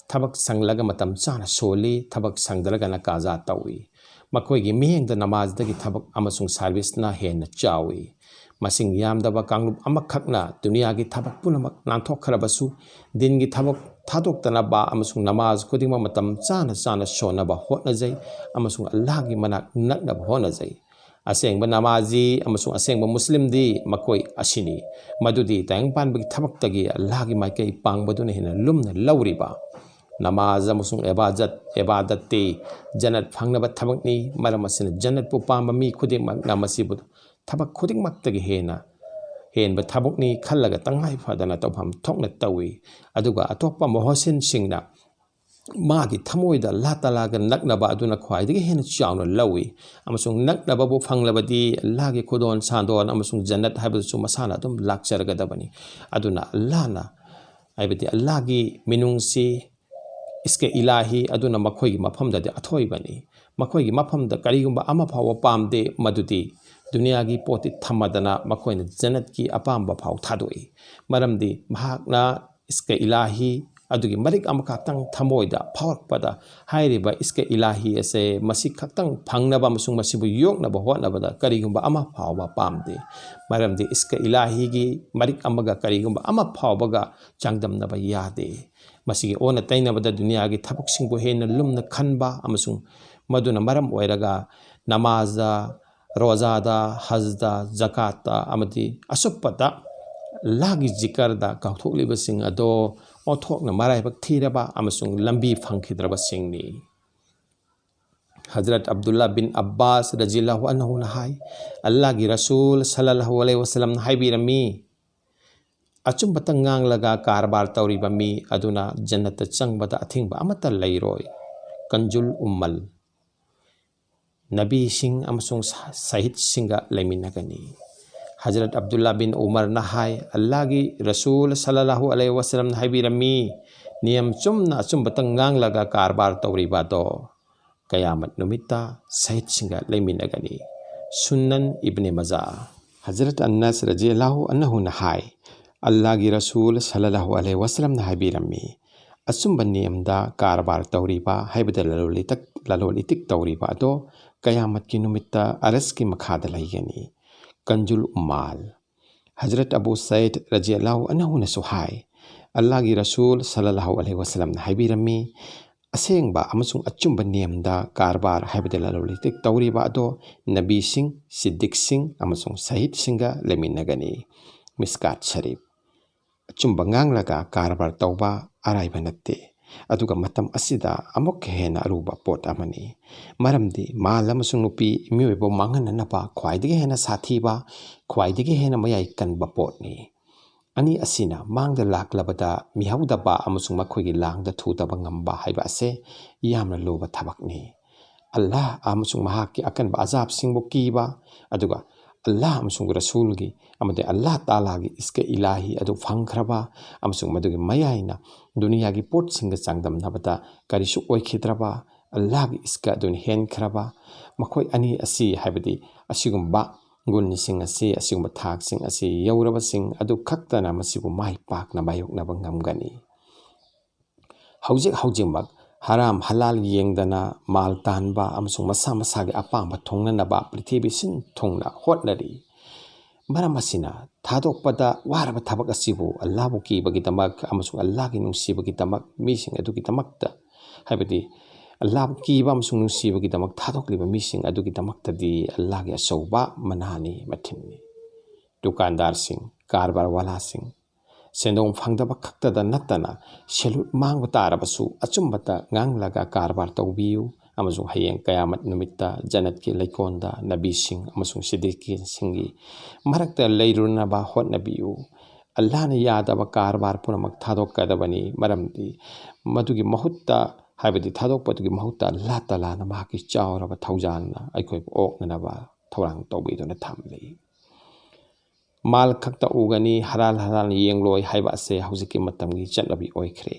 ꯊꯕꯛ ꯁꯪꯂꯒ ꯃꯇꯝ ꯆꯥꯅ ꯁꯣꯜꯂꯤ, ꯊꯕꯛ ꯁꯪꯗ꯭ꯔꯒꯅ ꯀꯥꯖꯥ ꯇꯧꯏ꯫ ꯃꯈꯣꯏꯒꯤ ꯃꯤꯠꯌꯦꯡꯗ ꯅꯃꯥꯖꯗꯒꯤ ꯊꯕꯛ ꯑꯃꯁꯨꯡ ꯁꯥꯔꯚꯤꯁꯅ ꯍꯦꯟꯅ ꯆꯥꯎꯏ꯫ ꯃꯁꯤꯡ ꯌꯥꯝꯗꯕ ꯀꯥꯡꯂꯨꯞ ꯑꯃꯈꯛꯅ ꯗꯨꯅꯤꯌꯥꯒꯤ ꯊꯕꯛ ꯄꯨꯝꯅꯃꯛ ꯅꯥꯟꯊꯣꯛꯈ꯭ꯔꯕꯁꯨ, ꯗꯤꯟꯒꯤ ꯊꯕꯛ ꯊꯥꯗꯣꯛꯇꯅꯕ ꯑꯃꯁꯨꯡ ꯅꯃꯥꯖ ꯈꯨꯗꯤꯡꯃꯛ ꯃꯇꯝ ꯆꯥꯅ ꯆꯥꯅ ꯁꯣꯟꯅꯕ ꯍꯣꯠꯅꯖꯩ ꯑꯃꯁꯨꯡ ꯑꯜꯂꯥꯍꯒꯤ ꯃꯅꯥꯛ ꯅꯛꯅꯕ ꯍꯣꯠꯅꯖꯩ꯫ ꯑꯁꯦꯡꯕ ꯅꯃꯥꯖꯤ ꯑꯃꯁꯨꯡ ꯑꯁꯦꯡꯕ ꯃꯨꯁꯂꯤꯝꯗꯤ ꯃꯈꯣꯏ ꯑꯁꯤꯅꯤ꯫ ꯃꯗꯨꯗꯤ ꯇꯥꯏꯕꯪꯄꯥꯟꯕꯒꯤ ꯊꯕꯛꯇꯒꯤ ꯑꯜꯂꯥꯍꯒꯤ ꯃꯥꯏꯀꯩ ꯄꯥꯡꯕꯗꯨꯅ ꯍꯦꯟꯅ ꯂꯨꯝꯅ ꯂꯧꯔꯤꯕ꯫ ꯅꯃꯥꯖ ꯑꯃꯁꯨꯡ ꯑꯦꯕꯥꯖꯠ, ꯑꯦꯕꯥꯗꯠꯇꯤ ꯖꯟꯅꯠ ꯐꯪꯅꯕ ꯊꯕꯛꯅꯤ꯫ ꯃꯔꯝ ꯑꯁꯤꯅ ꯖꯟꯅꯠꯄꯨ ꯄꯥꯝꯕ ꯃꯤ ꯈꯨꯗꯤꯡꯃꯛꯅ ꯃꯁꯤꯕꯨ ꯊꯕꯛ ꯈꯨꯗꯤꯡꯃꯛꯇꯒꯤ ꯍꯦꯟꯅ ꯍꯦꯟꯕ ꯊꯕꯛꯅꯤ ꯈꯜꯂꯒ ꯇꯉꯥꯏ ꯐꯗꯅ ꯇꯧꯐꯝ ꯊꯣꯛꯅ ꯇꯧꯏ꯫ ꯑꯗꯨꯒ ꯑꯇꯣꯞꯄ ꯃꯣꯍꯁꯤꯟꯁꯤꯡꯅ ꯃꯥꯒꯤ ꯊꯃꯣꯏꯗ ꯑꯜꯂꯥꯍ ꯇꯥꯂꯥꯒ ꯅꯛꯅꯕ ꯑꯗꯨꯅ ꯈ꯭ꯋꯥꯏꯗꯒꯤ ꯍꯦꯟꯅ ꯆꯥꯎꯅ ꯂꯧꯏ꯫ ꯑꯃꯁꯨꯡ ꯅꯛꯅꯕꯕꯨ ꯐꯪꯂꯕꯗꯤ ꯑꯜꯂꯥꯍꯒꯤ ꯈꯨꯗꯣꯜ ꯁꯥꯟꯗꯣꯟ ꯑꯃꯁꯨꯡ ꯖꯟꯅꯠ ꯍꯥꯏꯕꯗꯨꯁꯨ ꯃꯁꯥꯅ ꯑꯗꯨꯝ ꯂꯥꯛꯆꯔꯒꯗꯕꯅꯤ꯫ ꯑꯗꯨꯅ ꯑꯜꯂꯥꯍꯅ, ꯍꯥꯏꯕꯗꯤ ꯑꯜꯂꯥꯍꯒꯤ ꯃꯤꯅꯨꯡꯁꯤ, ꯏꯁꯀꯦ ꯏꯂꯥꯍꯤ ꯑꯗꯨꯅ ꯃꯈꯣꯏꯒꯤ ꯃꯐꯝꯗꯗꯤ ꯑꯊꯣꯏꯕꯅꯤ꯫ ꯃꯈꯣꯏꯒꯤ ꯃꯐꯝꯗ ꯀꯔꯤꯒꯨꯝꯕ ꯑꯃ ꯐꯥꯎꯕ ꯄꯥꯝꯗꯦ, ꯃꯗꯨꯗꯤ ꯗꯨꯅꯤꯌꯥꯒꯤ ꯄꯣꯠꯇꯤ ꯊꯝꯃꯗꯅ ꯃꯈꯣꯏꯅ ꯖꯟꯅꯠꯀꯤ ꯑꯄꯥꯝꯕ ꯐꯥꯎ ꯊꯥꯗꯣꯛꯏ꯫ ꯃꯔꯝꯗꯤ ꯃꯍꯥꯛꯅ ꯏꯁꯀꯦ ꯏꯂꯥꯍꯤ ꯑꯗꯨꯒꯤ ꯃꯔꯤꯛ ꯑꯃꯈꯛꯇꯪ ꯊꯃꯣꯏꯗ ꯐꯥꯎꯔꯛꯄꯗ, ꯍꯥꯏꯔꯤꯕ ꯏꯁꯀꯦ ꯏꯂꯥꯍꯤ ꯑꯁꯦ ꯃꯁꯤ ꯈꯛꯇꯪ ꯐꯪꯅꯕ ꯑꯃꯁꯨꯡ ꯃꯁꯤꯕꯨ ꯌꯣꯛꯅꯕ ꯍꯣꯠꯅꯕꯗ ꯀꯔꯤꯒꯨꯝꯕ ꯑꯃ ꯐꯥꯎꯕ ꯄꯥꯝꯗꯦ꯫ ꯃꯔꯝꯗꯤ ꯏꯁꯀꯦ ꯏꯂꯥꯍꯤꯒꯤ ꯃꯔꯤꯛ ꯑꯃꯒ ꯀꯔꯤꯒꯨꯝꯕ ꯑꯃ ꯐꯥꯎꯕꯒ ꯆꯥꯡꯗꯝꯅꯕ ꯌꯥꯗꯦ꯫ ꯃꯁꯤꯒꯤ ꯑꯣꯟꯅ ꯇꯩꯅꯕꯗ ꯗꯨꯅꯤꯌꯥꯒꯤ ꯊꯕꯛꯁꯤꯡꯕꯨ ꯍꯦꯟꯅ ꯂꯨꯝꯅ ꯈꯟꯕ ꯑꯃꯁꯨꯡ ꯃꯗꯨꯅ ꯃꯔꯝ ꯑꯣꯏꯔꯒ ꯅꯃꯥꯖꯗ, ꯔꯣꯖꯥꯗ, ꯍꯖꯗ, ꯖꯀꯥꯠꯇ ꯑꯃꯗꯤ ꯑꯁꯨꯞꯄꯗ ꯑꯜꯂꯥꯍꯒꯤ ꯖꯤꯀꯔꯗ ꯀꯥꯎꯊꯣꯛꯂꯤꯕꯁꯤꯡ ꯑꯗꯣ ꯑꯣꯟꯊꯣꯛꯅ ꯃꯔꯥꯏꯕꯛ ꯊꯤꯔꯕ ꯑꯃꯁꯨꯡ ꯂꯝꯕꯤ ꯐꯪꯈꯤꯗ꯭ꯔꯕꯁꯤꯡꯅꯤ꯫ ꯍꯖꯔꯠ ꯑꯕꯗꯨꯜꯂꯥ ꯕꯤꯟ ꯑꯕꯥꯁ ꯔꯖꯤꯌꯜꯂꯥꯍꯨ ꯑꯟꯍꯨꯅ ꯍꯥꯏ, ꯑꯜꯂꯥꯍꯒꯤ ꯔꯁꯨꯜ ꯁꯜꯂꯜꯂꯥꯍꯨ ꯑꯂꯩꯍꯤ ꯋꯁꯜꯂꯝꯅ ꯍꯥꯏꯕꯤꯔꯝꯃꯤ, "ꯑꯆꯨꯝꯕꯇ ꯉꯥꯡꯂꯒ ꯀꯔꯕꯥꯔ ꯇꯧꯔꯤꯕ ꯃꯤ ꯑꯗꯨꯅ ꯖꯟꯅꯠꯇ ꯆꯪꯕꯗ ꯑꯊꯤꯡꯕ ꯑꯃꯠꯇ ꯂꯩꯔꯣꯏ"꯫ ꯀꯟꯖꯨꯜ ꯎꯝꯃꯜ꯫ ꯅꯕꯤꯁꯤꯡ ꯑꯃꯁꯨꯡ ꯁ-, ꯁꯍꯤꯗꯁꯤꯡꯒ ꯂꯩꯃꯤꯟꯅꯒꯅꯤ꯫ ꯍꯖꯔꯠ ꯑꯕꯗꯨꯜꯂꯥ ꯕꯤꯟ ꯎꯃꯔꯅ ꯍꯥꯏ, "ꯑꯜꯂꯥꯍꯒꯤ ꯔꯁꯨꯜ ꯁꯜꯂꯜꯂꯥꯍꯨ ꯑꯂꯩꯍꯤ ꯋꯁꯜꯂꯝꯅ ꯍꯥꯏꯕꯤꯔꯝꯃꯤ, ꯅꯤꯌꯝ ꯆꯨꯝꯅ ꯑꯆꯨꯝꯕꯇ ꯉꯥꯡꯂꯒ ꯀꯔꯕꯥꯔ ꯇꯧꯔꯤꯕ ꯑꯗꯣ ꯀꯌꯥꯃꯠ ꯅꯨꯃꯤꯠꯇ ꯁꯍꯤꯗꯁꯤꯡꯒ ꯂꯩꯃꯤꯟꯅꯒꯅꯤ"꯫ ꯁꯨꯅꯟ ꯏꯕꯅꯦ ꯃꯖꯥ꯫ ꯍꯖꯔꯠ ꯑꯅꯁ ꯔꯖꯤꯌꯜꯂꯥꯍꯨ ꯑꯟꯍꯨꯅ ꯍꯥꯏ, "ꯑꯜꯂꯥꯍꯒꯤ ꯔꯁꯨꯜ ꯁꯜꯂꯜꯂꯥꯍꯨ ꯑꯂꯩꯍꯤ ꯋꯁꯜꯂꯝꯅ ꯍꯥꯏꯕꯤꯔꯝꯃꯤ, ꯑꯆꯨꯝꯕ ꯅꯤꯌꯝꯗ ꯀꯔꯕꯥꯔ ꯇꯧꯔꯤꯕ, ꯍꯥꯏꯕꯗꯤ ꯂꯂꯣꯟ ꯏꯇꯛ-, ꯂꯂꯣꯟ ꯏꯇꯤꯛ ꯇꯧꯔꯤꯕ ꯑꯗꯣ ꯀꯌꯥꯃꯠꯀꯤ ꯅꯨꯃꯤꯠꯇ ꯑꯔꯁꯀꯤ ꯃꯈꯥꯗ ꯂꯩꯒꯅꯤ"꯫ ꯀꯟꯖꯨꯜ ꯎꯝꯃꯥꯜ꯫ ꯍꯖꯔꯠ ꯑꯕꯨ ꯁꯌꯤꯗ ꯔꯖꯤꯌꯜꯂꯥꯍꯨ ꯑꯟꯍꯨꯅꯁꯨ ꯍꯥꯏ, "ꯑꯜꯂꯥꯍꯒꯤ ꯔꯁꯨꯜ ꯁꯜꯂꯜꯂꯥꯍꯨ ꯑꯂꯩꯍꯤ ꯋꯁꯜꯂꯝꯅ ꯍꯥꯏꯕꯤꯔꯝꯃꯤ, ꯑꯁꯦꯡꯕ ꯑꯃꯁꯨꯡ ꯑꯆꯨꯝꯕ ꯅꯤꯌꯝꯗ ꯀꯔꯕꯥꯔ, ꯍꯥꯏꯕꯗꯤ ꯂꯂꯣꯟ ꯏꯇꯤꯛ ꯇꯧꯔꯤꯕ ꯑꯗꯣ ꯅꯕꯤꯁꯤꯡ, ꯁꯤꯗꯤꯛꯁꯤꯡ ꯑꯃꯁꯨꯡ ꯁꯍꯤꯗꯁꯤꯡꯒ ꯂꯩꯃꯤꯟꯅꯒꯅꯤ꯫ ꯃꯤꯁꯀꯥꯠ ꯁꯔꯤꯐ꯫ ꯑꯆꯨꯝꯕ ꯉꯥꯡꯂꯒ ꯀꯔꯕꯥꯔ ꯇꯧꯕ ꯑꯔꯥꯏꯕ ꯅꯠꯇꯦ, ꯑꯗꯨꯒ ꯃꯇꯝ ꯑꯁꯤꯗ ꯑꯃꯨꯛꯀ ꯍꯦꯟꯅ ꯑꯔꯨꯕ ꯄꯣꯠ ꯑꯃꯅꯤ꯫ ꯃꯔꯝꯗꯤ ꯃꯥꯜ ꯑꯃꯁꯨꯡ ꯅꯨꯄꯤ ꯃꯤꯑꯣꯏꯕꯕꯨ ꯃꯥꯡꯍꯟꯅꯅꯕ ꯈ꯭ꯋꯥꯏꯗꯒꯤ ꯍꯦꯟꯅ ꯁꯥꯊꯤꯕ, ꯈ꯭ꯋꯥꯏꯗꯒꯤ ꯍꯦꯟꯅ ꯃꯌꯥꯏ ꯀꯟꯕ ꯄꯣꯠꯅꯤ꯫ ꯑꯅꯤ ꯑꯁꯤꯅ ꯃꯥꯡꯗ ꯂꯥꯛꯂꯕꯗ ꯃꯤꯍꯧꯗꯕ ꯑꯃꯁꯨꯡ ꯃꯈꯣꯏꯒꯤ ꯂꯥꯡꯗ ꯊꯨꯗꯕ ꯉꯝꯕ ꯍꯥꯏꯕ ꯑꯁꯦ ꯌꯥꯝꯅ ꯂꯨꯕ ꯊꯕꯛꯅꯤ꯫ ꯑꯜꯂꯥꯍ ꯑꯃꯁꯨꯡ ꯃꯍꯥꯛꯀꯤ ꯑꯀꯟꯕ ꯑꯖꯥꯕꯁꯤꯡꯕꯨ ꯀꯤꯕ, ꯑꯗꯨꯒ ꯑꯜꯂꯥꯍ ꯑꯃꯁꯨꯡ ꯔꯁꯨꯜꯒꯤ ꯑꯃꯗꯤ ꯑꯜꯂꯥꯍ ꯇꯥꯂꯥꯒꯤ ꯏꯁꯀ ꯏꯂꯥꯍꯤ ꯑꯗꯨ ꯐꯪꯈ꯭ꯔꯕ ꯑꯃꯁꯨꯡ ꯃꯗꯨꯒꯤ ꯃꯌꯥꯏꯅ ꯗꯨꯅꯤꯌꯥꯒꯤ ꯄꯣꯠꯁꯤꯡꯒ ꯆꯥꯡꯗꯝꯅꯕꯗ ꯀꯔꯤꯁꯨ ꯑꯣꯏꯈꯤꯗ꯭ꯔꯕ ꯑꯜꯂꯥꯍꯒꯤ ꯏꯁꯀ ꯑꯗꯨꯅ ꯍꯦꯟꯈ꯭ꯔꯕ, ꯃꯈꯣꯏ ꯑꯅꯤ ꯑꯁꯤ, ꯍꯥꯏꯕꯗꯤ ꯑꯁꯤꯒꯨꯝꯕ ꯒꯨꯟꯁꯤꯡ ꯑꯁꯤ, ꯑꯁꯤꯒꯨꯝꯕ ꯊꯥꯛꯁꯤꯡ ꯑꯁꯤ ꯌꯧꯔꯕꯁꯤꯡ ꯑꯗꯨ ꯈꯛꯇꯅ ꯃꯁꯤꯕꯨ ꯃꯥꯏ ꯄꯥꯛꯅ ꯃꯥꯌꯣꯛꯅꯕ ꯉꯝꯒꯅꯤ꯫ ꯍꯧꯖꯤꯛ ꯍꯧꯖꯤꯛꯃꯛ ꯍꯔꯥꯝ ꯍꯂꯥꯜ ꯌꯦꯡꯗꯅ ꯃꯥꯜ ꯇꯥꯟꯕ ꯑꯃꯁꯨꯡ ꯃꯁꯥ ꯃꯁꯥꯒꯤ ꯑꯄꯥꯝꯕ ꯊꯨꯡꯅꯅꯕ ꯄ꯭ꯔꯤꯊꯤꯕꯤ ꯁꯤꯟ ꯊꯨꯡꯅ ꯍꯣꯠꯅꯔꯤ꯫ ꯃꯔꯝ ꯑꯁꯤꯅ ꯊꯥꯗꯣꯛꯄꯗ ꯋꯥꯔꯕ ꯊꯕꯛ ꯑꯁꯤꯕꯨ ꯑꯜꯂꯥꯍꯕꯨ ꯀꯤꯕꯒꯤꯗꯃꯛ ꯑꯃꯁꯨꯡ ꯑꯜꯂꯥꯍꯒꯤ ꯅꯨꯡꯁꯤꯕꯒꯤꯗꯃꯛ ꯃꯤꯁꯤꯡ ꯑꯗꯨꯒꯤꯗꯃꯛꯇ, ꯍꯥꯏꯕꯗꯤ ꯑꯜꯂꯥꯍꯕꯨ ꯀꯤꯕ ꯑꯃꯁꯨꯡ ꯅꯨꯡꯁꯤꯕꯒꯤꯗꯃꯛ ꯊꯥꯗꯣꯛꯂꯤꯕ ꯃꯤꯁꯤꯡ ꯑꯗꯨꯒꯤꯗꯃꯛꯇꯗꯤ ꯑꯜꯂꯥꯍꯒꯤ ꯑꯆꯧꯕ ꯃꯅꯥꯅꯤ, ꯃꯊꯤꯟꯅꯤ꯫ ꯗꯨꯀꯥꯟꯗꯥꯔꯁꯤꯡ, ꯀꯔꯕꯥꯔ ꯋꯥꯂꯥꯁꯤꯡ, ꯁꯦꯟꯗꯣꯡ ꯐꯪꯗꯕ ꯈꯛꯇꯗ ꯅꯠꯇꯅ ꯁꯦꯜꯂꯨꯠ ꯃꯥꯡꯕ ꯇꯥꯔꯕꯁꯨ ꯑꯆꯨꯝꯕꯇ ꯉꯥꯡꯂꯒ ꯀꯔꯕꯥꯔ ꯇꯧꯕꯤꯌꯨ ꯑꯃꯁꯨꯡ ꯍꯌꯦꯡ ꯀꯌꯥꯃꯠ ꯅꯨꯃꯤꯠꯇ ꯖꯟꯅꯠꯀꯤ ꯂꯩꯀꯣꯜꯗ ꯅꯕꯤꯁꯤꯡ ꯑꯃꯁꯨꯡ ꯁꯤꯗꯤꯛꯀꯤꯁꯤꯡꯒꯤ ꯃꯔꯛꯇ ꯂꯩꯔꯨꯅꯕ ꯍꯣꯠꯅꯕꯤꯌꯨ꯫ ꯑꯜꯂꯥꯍꯅ ꯌꯥꯗꯕ ꯀꯔꯕꯥꯔ ꯄꯨꯝꯅꯃꯛ ꯊꯥꯗꯣꯛꯀꯗꯕꯅꯤ, ꯃꯔꯝꯗꯤ ꯃꯗꯨꯒꯤ ꯃꯍꯨꯠꯇ, ꯍꯥꯏꯕꯗꯤ ꯊꯥꯗꯣꯛꯄꯗꯨꯒꯤ ꯃꯍꯨꯠꯇ ꯑꯜꯂꯥꯍ ꯇꯥꯂꯥꯅ ꯃꯍꯥꯛꯀꯤ ꯆꯥꯎꯔꯕ ꯊꯧꯖꯥꯜꯅ ꯑꯩꯈꯣꯏꯕꯨ ꯑꯣꯛꯅꯅꯕ ꯊꯧꯔꯥꯡ ꯇꯧꯕꯤꯗꯨꯅ ꯊꯝꯂꯤ꯫ ꯃꯥꯜ ꯈꯛꯇ ꯎꯒꯅꯤ, ꯍꯔꯥꯜ ꯍꯔꯥꯜ ꯌꯦꯡꯂꯣꯏ ꯍꯥꯏꯕ ꯑꯁꯦ ꯍꯧꯖꯤꯛꯀꯤ ꯃꯇꯝꯒꯤ ꯆꯠꯅꯕꯤ ꯑꯣꯏꯈ꯭ꯔꯦ꯫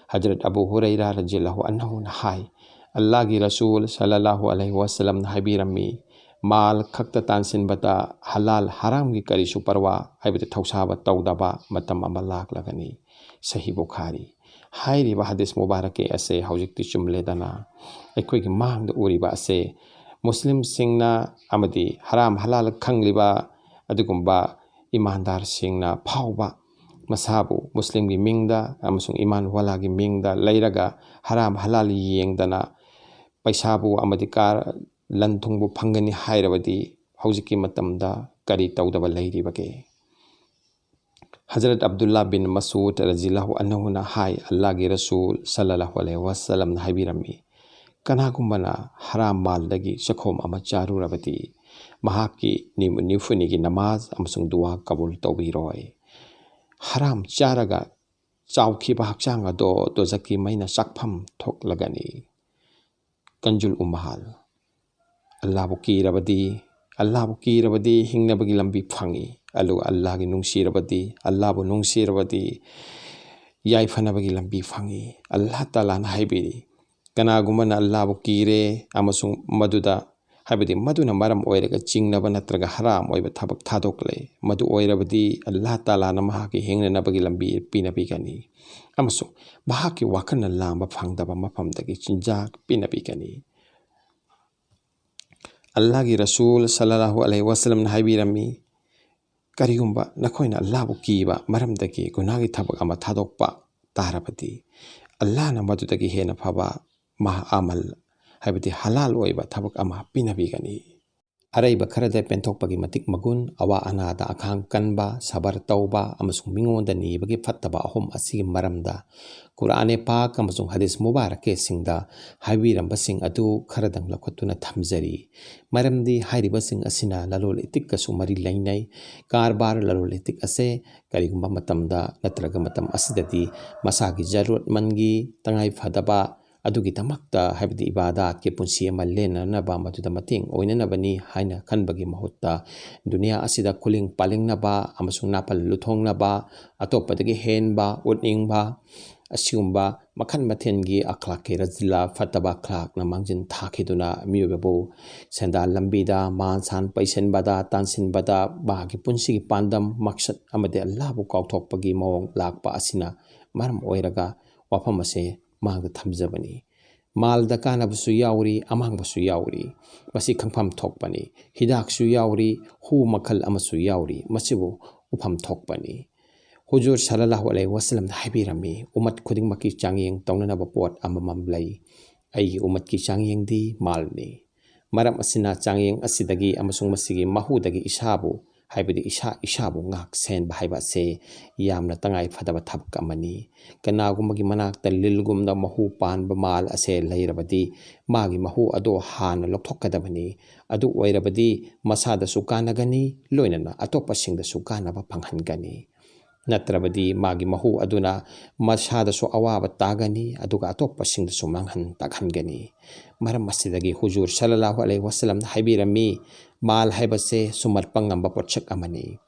ꯍꯖꯔꯠ ꯑꯕꯨ ꯍꯨꯔꯩꯔꯥ ꯔꯖꯤꯌꯜꯂꯥꯍꯨ ꯑꯟꯍꯨꯅ ꯍꯥꯏ, ꯑꯜꯂꯥꯍꯒꯤ ꯔꯁꯨꯜ ꯁꯜꯂꯜꯂꯥꯍꯨ ꯑꯂꯩꯍꯤ ꯋꯥꯁꯜꯂꯝꯅ ꯍꯥꯏꯕꯤꯔꯝꯃꯤ, ꯃꯥꯜ ꯈꯛꯇ ꯇꯥꯟꯁꯤꯟꯕꯗ ꯍꯂꯥꯜ ꯍꯔꯥꯝꯒꯤ ꯀꯔꯤꯁꯨ ꯄꯔꯋꯥ, ꯍꯥꯏꯕꯗꯤ ꯊꯧꯁꯥꯕ ꯇꯧꯗꯕ ꯃꯇꯝ ꯑꯃ ꯂꯥꯛꯂꯒꯅꯤ꯫ ꯁꯍꯤ ꯕꯨꯈꯥꯔꯤ꯫ ꯍꯥꯏꯔꯤꯕ ꯍꯗꯤꯁ ꯃꯨꯕꯥꯔꯛꯀꯤ ꯑꯁꯦ ꯍꯧꯖꯤꯛꯇꯤ ꯆꯨꯝꯂꯦꯗꯅ꯫ ꯑꯩꯈꯣꯏꯒꯤ ꯃꯥꯡꯗ ꯎꯔꯤꯕ ꯑꯁꯦ ꯃꯨꯁꯂꯤꯝꯁꯤꯡꯅ ꯑꯃꯗꯤ ꯍꯔꯥꯝ ꯍꯂꯥꯜ ꯈꯪꯂꯤꯕ ꯑꯗꯨꯒꯨꯝꯕ ꯏꯃꯥꯟꯗꯥꯔꯁꯤꯡꯅ ꯐꯥꯎꯕ ꯃꯁꯥꯕꯨ ꯃꯨꯁꯂꯤꯝꯒꯤ ꯃꯤꯡꯗ ꯑꯃꯁꯨꯡ ꯏꯃꯥꯟ ꯋꯥꯂꯥꯒꯤ ꯃꯤꯡꯗ ꯂꯩꯔꯒ ꯍꯔꯥꯝ ꯍꯂꯥꯜ ꯌꯦꯡꯗꯅ ꯄꯩꯁꯥꯕꯨ ꯑꯃꯗꯤ ꯀꯥꯔ ꯂꯟ ꯊꯨꯝꯕꯨ ꯐꯪꯒꯅꯤ ꯍꯥꯏꯔꯕꯗꯤ ꯍꯧꯖꯤꯛꯀꯤ ꯃꯇꯝꯗ ꯀꯔꯤ ꯇꯧꯗꯕ ꯂꯩꯔꯤꯕꯒꯦ? ꯍꯖꯔꯠ ꯑꯕꯗꯨꯜꯂꯥ ꯕꯤꯟ ꯃꯁꯎꯗ ꯔꯖꯤꯌꯜꯂꯥꯍꯨ ꯑꯟꯍꯨꯅ ꯍꯥꯏ, ꯑꯜꯂꯥꯍꯒꯤ ꯔꯁꯨꯜ ꯁꯜꯂꯜꯂꯥꯍꯨ ꯑꯂꯩꯍꯤ ꯋꯥꯁꯜꯂꯝꯅ ꯍꯥꯏꯕꯤꯔꯝꯃꯤ, "ꯀꯅꯥꯒꯨꯝꯕꯅ ꯍꯔꯥꯝ ꯃꯥꯜꯗꯒꯤ ꯆꯈꯣꯝ ꯑꯃ ꯆꯥꯔꯨꯔꯕꯗꯤ ꯃꯍꯥꯛꯀꯤ ꯅꯤꯝ-, ꯅꯤꯝꯐꯨꯅꯤꯒꯤ ꯅꯃꯥꯖ ꯑꯃꯁꯨꯡ ꯗꯨꯋꯥ ꯀꯕꯨꯜ ꯇꯧꯕꯤꯔꯣꯏ"꯫ ꯍꯔꯥꯝ ꯆꯥꯔꯒ ꯆꯥꯎꯈꯤꯕ ꯍꯛꯆꯥꯡ ꯑꯗꯣ ꯗꯣꯖꯛꯀꯤ ꯃꯩꯅ ꯆꯥꯛꯐꯝ ꯊꯣꯛꯂꯒꯅꯤ꯫ ꯀꯟꯖꯨꯜ ꯎꯝꯃꯥꯍꯜ꯫ ꯑꯜꯂꯥꯍꯕꯨ ꯀꯤꯔꯕꯗꯤ, ꯑꯜꯂꯥꯍꯕꯨ ꯀꯤꯔꯕꯗꯤ ꯍꯤꯡꯅꯕꯒꯤ ꯂꯝꯕꯤ ꯐꯪꯏ꯫ ꯑꯗꯨꯒ ꯑꯜꯂꯥꯍꯒꯤ ꯅꯨꯡꯁꯤꯔꯕꯗꯤ, ꯑꯜꯂꯥꯍꯕꯨ ꯅꯨꯡꯁꯤꯔꯕꯗꯤ ꯌꯥꯏꯐꯅꯕꯒꯤ ꯂꯝꯕꯤ ꯐꯪꯏ꯫ ꯑꯜꯂꯥꯍ ꯇꯥꯂꯥꯅ ꯍꯥꯏꯕꯤꯔꯤ, "ꯀꯅꯥꯒꯨꯝꯕꯅ ꯑꯜꯂꯥꯍꯕꯨ ꯀꯤꯔꯦ ꯑꯃꯁꯨꯡ ꯃꯗꯨꯗ, ꯍꯥꯏꯕꯗꯤ ꯃꯗꯨꯅ ꯃꯔꯝ ꯑꯣꯏꯔꯒ ꯆꯤꯡꯅꯕ ꯅꯠꯇ꯭ꯔꯒ ꯍꯔꯥꯝ ꯑꯣꯏꯕ ꯊꯕꯛ ꯊꯥꯗꯣꯛꯂꯦ, ꯃꯗꯨ ꯑꯣꯏꯔꯕꯗꯤ ꯑꯜꯂꯥꯍ ꯇꯥꯂꯥꯅ ꯃꯍꯥꯛꯀꯤ ꯍꯤꯡꯅꯅꯕꯒꯤ ꯂꯝꯕꯤ ꯄꯤꯅꯕꯤꯒꯅꯤ ꯑꯃꯁꯨꯡ ꯃꯍꯥꯛꯀꯤ ꯋꯥꯈꯜꯅ ꯂꯥꯝꯕ ꯐꯪꯗꯕ ꯃꯐꯝꯗꯒꯤ ꯆꯤꯟꯖꯥꯛ ꯄꯤꯅꯕꯤꯒꯅꯤ"꯫ ꯑꯜꯂꯥꯍꯒꯤ ꯔꯁꯨꯜ ꯁꯜꯂꯜꯂꯥꯍꯨ ꯑꯂꯩꯍꯤ ꯋꯥꯁꯜꯂꯝꯅ ꯍꯥꯏꯕꯤꯔꯝꯃꯤ, "ꯀꯔꯤꯒꯨꯝꯕ ꯅꯈꯣꯏꯅ ꯑꯜꯂꯥꯍꯕꯨ ꯀꯤꯕ ꯃꯔꯝꯗꯒꯤ ꯒꯨꯅꯥꯒꯤ ꯊꯕꯛ ꯑꯃ ꯊꯥꯗꯣꯛꯄ ꯇꯥꯔꯕꯗꯤ, ꯑꯜꯂꯥꯍꯅ ꯃꯗꯨꯗꯒꯤ ꯍꯦꯟꯅ ꯐꯕ ꯃꯍ-, ꯑꯃꯜ, ꯍꯥꯏꯕꯗꯤ ꯍꯂꯥꯜ ꯑꯣꯏꯕ ꯊꯕꯛ ꯑꯃ ꯄꯤꯅꯕꯤꯒꯅꯤ"꯫ ꯑꯔꯩꯕ ꯈꯔꯗ ꯄꯦꯟꯊꯣꯛꯄꯒꯤ ꯃꯇꯤꯛ ꯃꯒꯨꯟ, ꯑꯋꯥ ꯑꯅꯥꯗ ꯑꯈꯥꯡ ꯀꯟꯕ, ꯁꯕꯔ ꯇꯧꯕ ꯑꯃꯁꯨꯡ ꯃꯤꯉꯣꯟꯗ ꯅꯤꯕꯒꯤ ꯐꯠꯇꯕ ꯑꯍꯨꯝ ꯑꯁꯤꯒꯤ ꯃꯔꯝꯗ ꯀꯨꯔꯥꯟ-ꯏ-ꯄꯥꯛ ꯑꯃꯁꯨꯡ ꯍꯗꯤꯁ ꯃꯨꯕꯥꯔꯛꯀꯤꯁꯤꯡꯗ ꯍꯥꯏꯕꯤꯔꯝꯕꯁꯤꯡ ꯑꯗꯨ ꯈꯔꯗꯪ ꯂꯧꯈꯠꯇꯨꯅ ꯊꯝꯖꯔꯤ꯫ ꯃꯔꯝꯗꯤ ꯍꯥꯏꯔꯤꯕꯁꯤꯡ ꯑꯁꯤꯅ ꯂꯂꯣꯟ ꯏꯇꯤꯛꯀꯁꯨ ꯃꯔꯤ ꯂꯩꯅꯩ꯫ ꯀꯔꯕꯥꯔ ꯂꯂꯣꯟ ꯏꯇꯤꯛ ꯑꯁꯦ ꯀꯔꯤꯒꯨꯝꯕ ꯃꯇꯝꯗ ꯅꯠꯇ꯭ꯔꯒ ꯃꯇꯝ ꯑꯁꯤꯗꯗꯤ ꯃꯁꯥꯒꯤ ꯖꯔꯨꯔꯠꯃꯟꯒꯤ ꯇꯉꯥꯏ ꯐꯗꯕ ꯑꯗꯨꯒꯤꯗꯃꯛꯇ, ꯍꯥꯏꯕꯗꯤ ꯏꯕꯥꯗꯥꯠꯀꯤ ꯄꯨꯟꯁꯤ ꯑꯃ ꯂꯦꯟꯅꯅꯕ, ꯃꯗꯨꯗ ꯃꯇꯦꯡ ꯑꯣꯏꯅꯅꯕꯅꯤ ꯍꯥꯏꯅ ꯈꯟꯕꯒꯤ ꯃꯍꯨꯠꯇ, ꯗꯨꯅꯤꯌꯥ ꯑꯁꯤꯗ ꯈꯨꯂꯤꯡ ꯄꯥꯂꯤꯡꯅꯕ ꯑꯃꯁꯨꯡ ꯅꯥꯄꯜ ꯂꯨꯊꯣꯡꯅꯕ, ꯑꯇꯣꯞꯄꯗꯒꯤ ꯍꯦꯟꯕ ꯎꯠꯅꯤꯡꯕ, ꯑꯁꯤꯒꯨꯝꯕ ꯃꯈꯜ ꯃꯊꯦꯜꯒꯤ ꯑꯈ꯭ꯂꯥꯛꯀꯤ ꯔꯖꯤꯜꯂꯥ, ꯐꯠꯇꯕ ꯑꯈ꯭ꯂꯥꯛꯅ ꯃꯥꯡꯖꯤꯟ ꯊꯥꯈꯤꯗꯨꯅ ꯃꯤꯑꯣꯏꯕꯕꯨ ꯁꯦꯟꯗꯥꯟ ꯂꯝꯕꯤꯗ, ꯃꯥꯟ ꯁꯥꯟ ꯄꯩꯁꯤꯟꯕꯗ, ꯇꯥꯟꯁꯤꯟꯕꯗ, ꯃꯍꯥꯛꯀꯤ ꯄꯨꯟꯁꯤꯒꯤ ꯄꯥꯟꯗꯝ, ꯃꯛꯁꯠ ꯑꯃꯗꯤ ꯑꯜꯂꯥꯍꯕꯨ ꯀꯥꯎꯊꯣꯛꯄꯒꯤ ꯃꯑꯣꯡ ꯂꯥꯛꯄ ꯑꯁꯤꯅ ꯃꯔꯝ ꯑꯣꯏꯔꯒ ꯋꯥꯐꯝ ꯑꯁꯦ ꯃꯥꯡꯗ ꯊꯝꯖꯕꯅꯤ꯫ ꯃꯥꯜꯗ ꯀꯥꯟꯅꯕꯁꯨ ꯌꯥꯎꯔꯤ, ꯑꯃꯥꯡꯕꯁꯨ ꯌꯥꯎꯔꯤ꯫ ꯃꯁꯤ ꯈꯪꯐꯝ ꯊꯣꯛꯄꯅꯤ꯫ ꯍꯤꯗꯥꯛꯁꯨ ꯌꯥꯎꯔꯤ, ꯍꯨ ꯃꯈꯜ ꯑꯃꯁꯨ ꯌꯥꯎꯔꯤ꯫ ꯃꯁꯤꯕꯨ ꯎꯐꯝ ꯊꯣꯛꯄꯅꯤ꯫ ꯍꯨꯖꯨꯔ ꯁꯜꯂꯜꯂꯥꯍꯨ ꯑꯂꯩꯍꯤ ꯋꯥꯁꯂꯝꯅ ꯍꯥꯏꯕꯤꯔꯝꯃꯤ, "ꯎꯃꯠ ꯈꯨꯗꯤꯡꯃꯛꯀꯤ ꯆꯥꯡꯌꯦꯡ ꯇꯧꯅꯅꯕ ꯄꯣꯠ ꯑꯃꯃꯝ ꯂꯩ꯫ ꯑꯩꯒꯤ ꯎꯃꯠꯀꯤ ꯆꯥꯡꯌꯦꯡꯗꯤ ꯃꯥꯜꯅꯤ꯫ ꯃꯔꯝ ꯑꯁꯤꯅ ꯆꯥꯡꯌꯦꯡ ꯑꯁꯤꯗꯒꯤ ꯑꯃꯁꯨꯡ ꯃꯁꯤꯒꯤ ꯃꯍꯨꯗꯒꯤ ꯏꯁꯥꯕꯨ, ꯍꯥꯏꯕꯗꯤ ꯏꯁꯥ ꯏꯁꯥꯕꯨ ꯉꯥꯛ ꯁꯦꯟꯕ ꯍꯥꯏꯕ ꯑꯁꯤ ꯌꯥꯝꯅ ꯇꯉꯥꯏ ꯐꯗꯕ ꯊꯕꯛ ꯑꯃꯅꯤ꯫ ꯀꯅꯥꯒꯨꯝꯕꯒꯤ ꯃꯅꯥꯛꯇ ꯂꯤꯜꯒꯨꯝꯅ ꯃꯍꯨ ꯄꯥꯟꯕ ꯃꯥꯜ ꯑꯁꯦ ꯂꯩꯔꯕꯗꯤ ꯃꯥꯒꯤ ꯃꯍꯨ ꯑꯗꯨ ꯍꯥꯟꯅ ꯂꯧꯊꯣꯛꯀꯗꯕꯅꯤ꯫ ꯑꯗꯨ ꯑꯣꯏꯔꯕꯗꯤ ꯃꯁꯥꯗꯁꯨ ꯀꯥꯟꯅꯒꯅꯤ, ꯂꯣꯏꯅꯅ ꯑꯇꯣꯞꯄꯁꯤꯡꯗꯁꯨ ꯀꯥꯟꯅꯕ ꯐꯪꯍꯟꯒꯅꯤ꯫ ꯅꯠꯇ꯭ꯔꯕꯗꯤ ꯃꯥꯒꯤ ꯃꯍꯨ ꯑꯗꯨꯅ ꯃꯁꯥꯗꯁꯨ ꯑꯋꯥꯕ ꯇꯥꯒꯅꯤ, ꯑꯗꯨꯒ ꯑꯇꯣꯞꯄꯁꯤꯡꯗꯁꯨ ꯃꯥꯡꯍꯟ ꯇꯥꯛꯍꯟꯒꯅꯤ"꯫ ꯃꯔꯝ ꯑꯁꯤꯗꯒꯤ ꯍꯨꯖꯨꯔ ꯁꯜꯂꯜꯂꯥꯍꯨ ꯑꯂꯩꯍꯤ ꯋꯥꯁꯂꯝꯅ ꯍꯥꯏꯕꯤꯔꯝꯃꯤ, ꯃꯥꯜ ꯍꯥꯏꯕꯁꯦ ꯁꯨꯃꯠꯄ ꯉꯝꯕ ꯄꯣꯠꯁꯛ ꯑꯃꯅꯤ꯫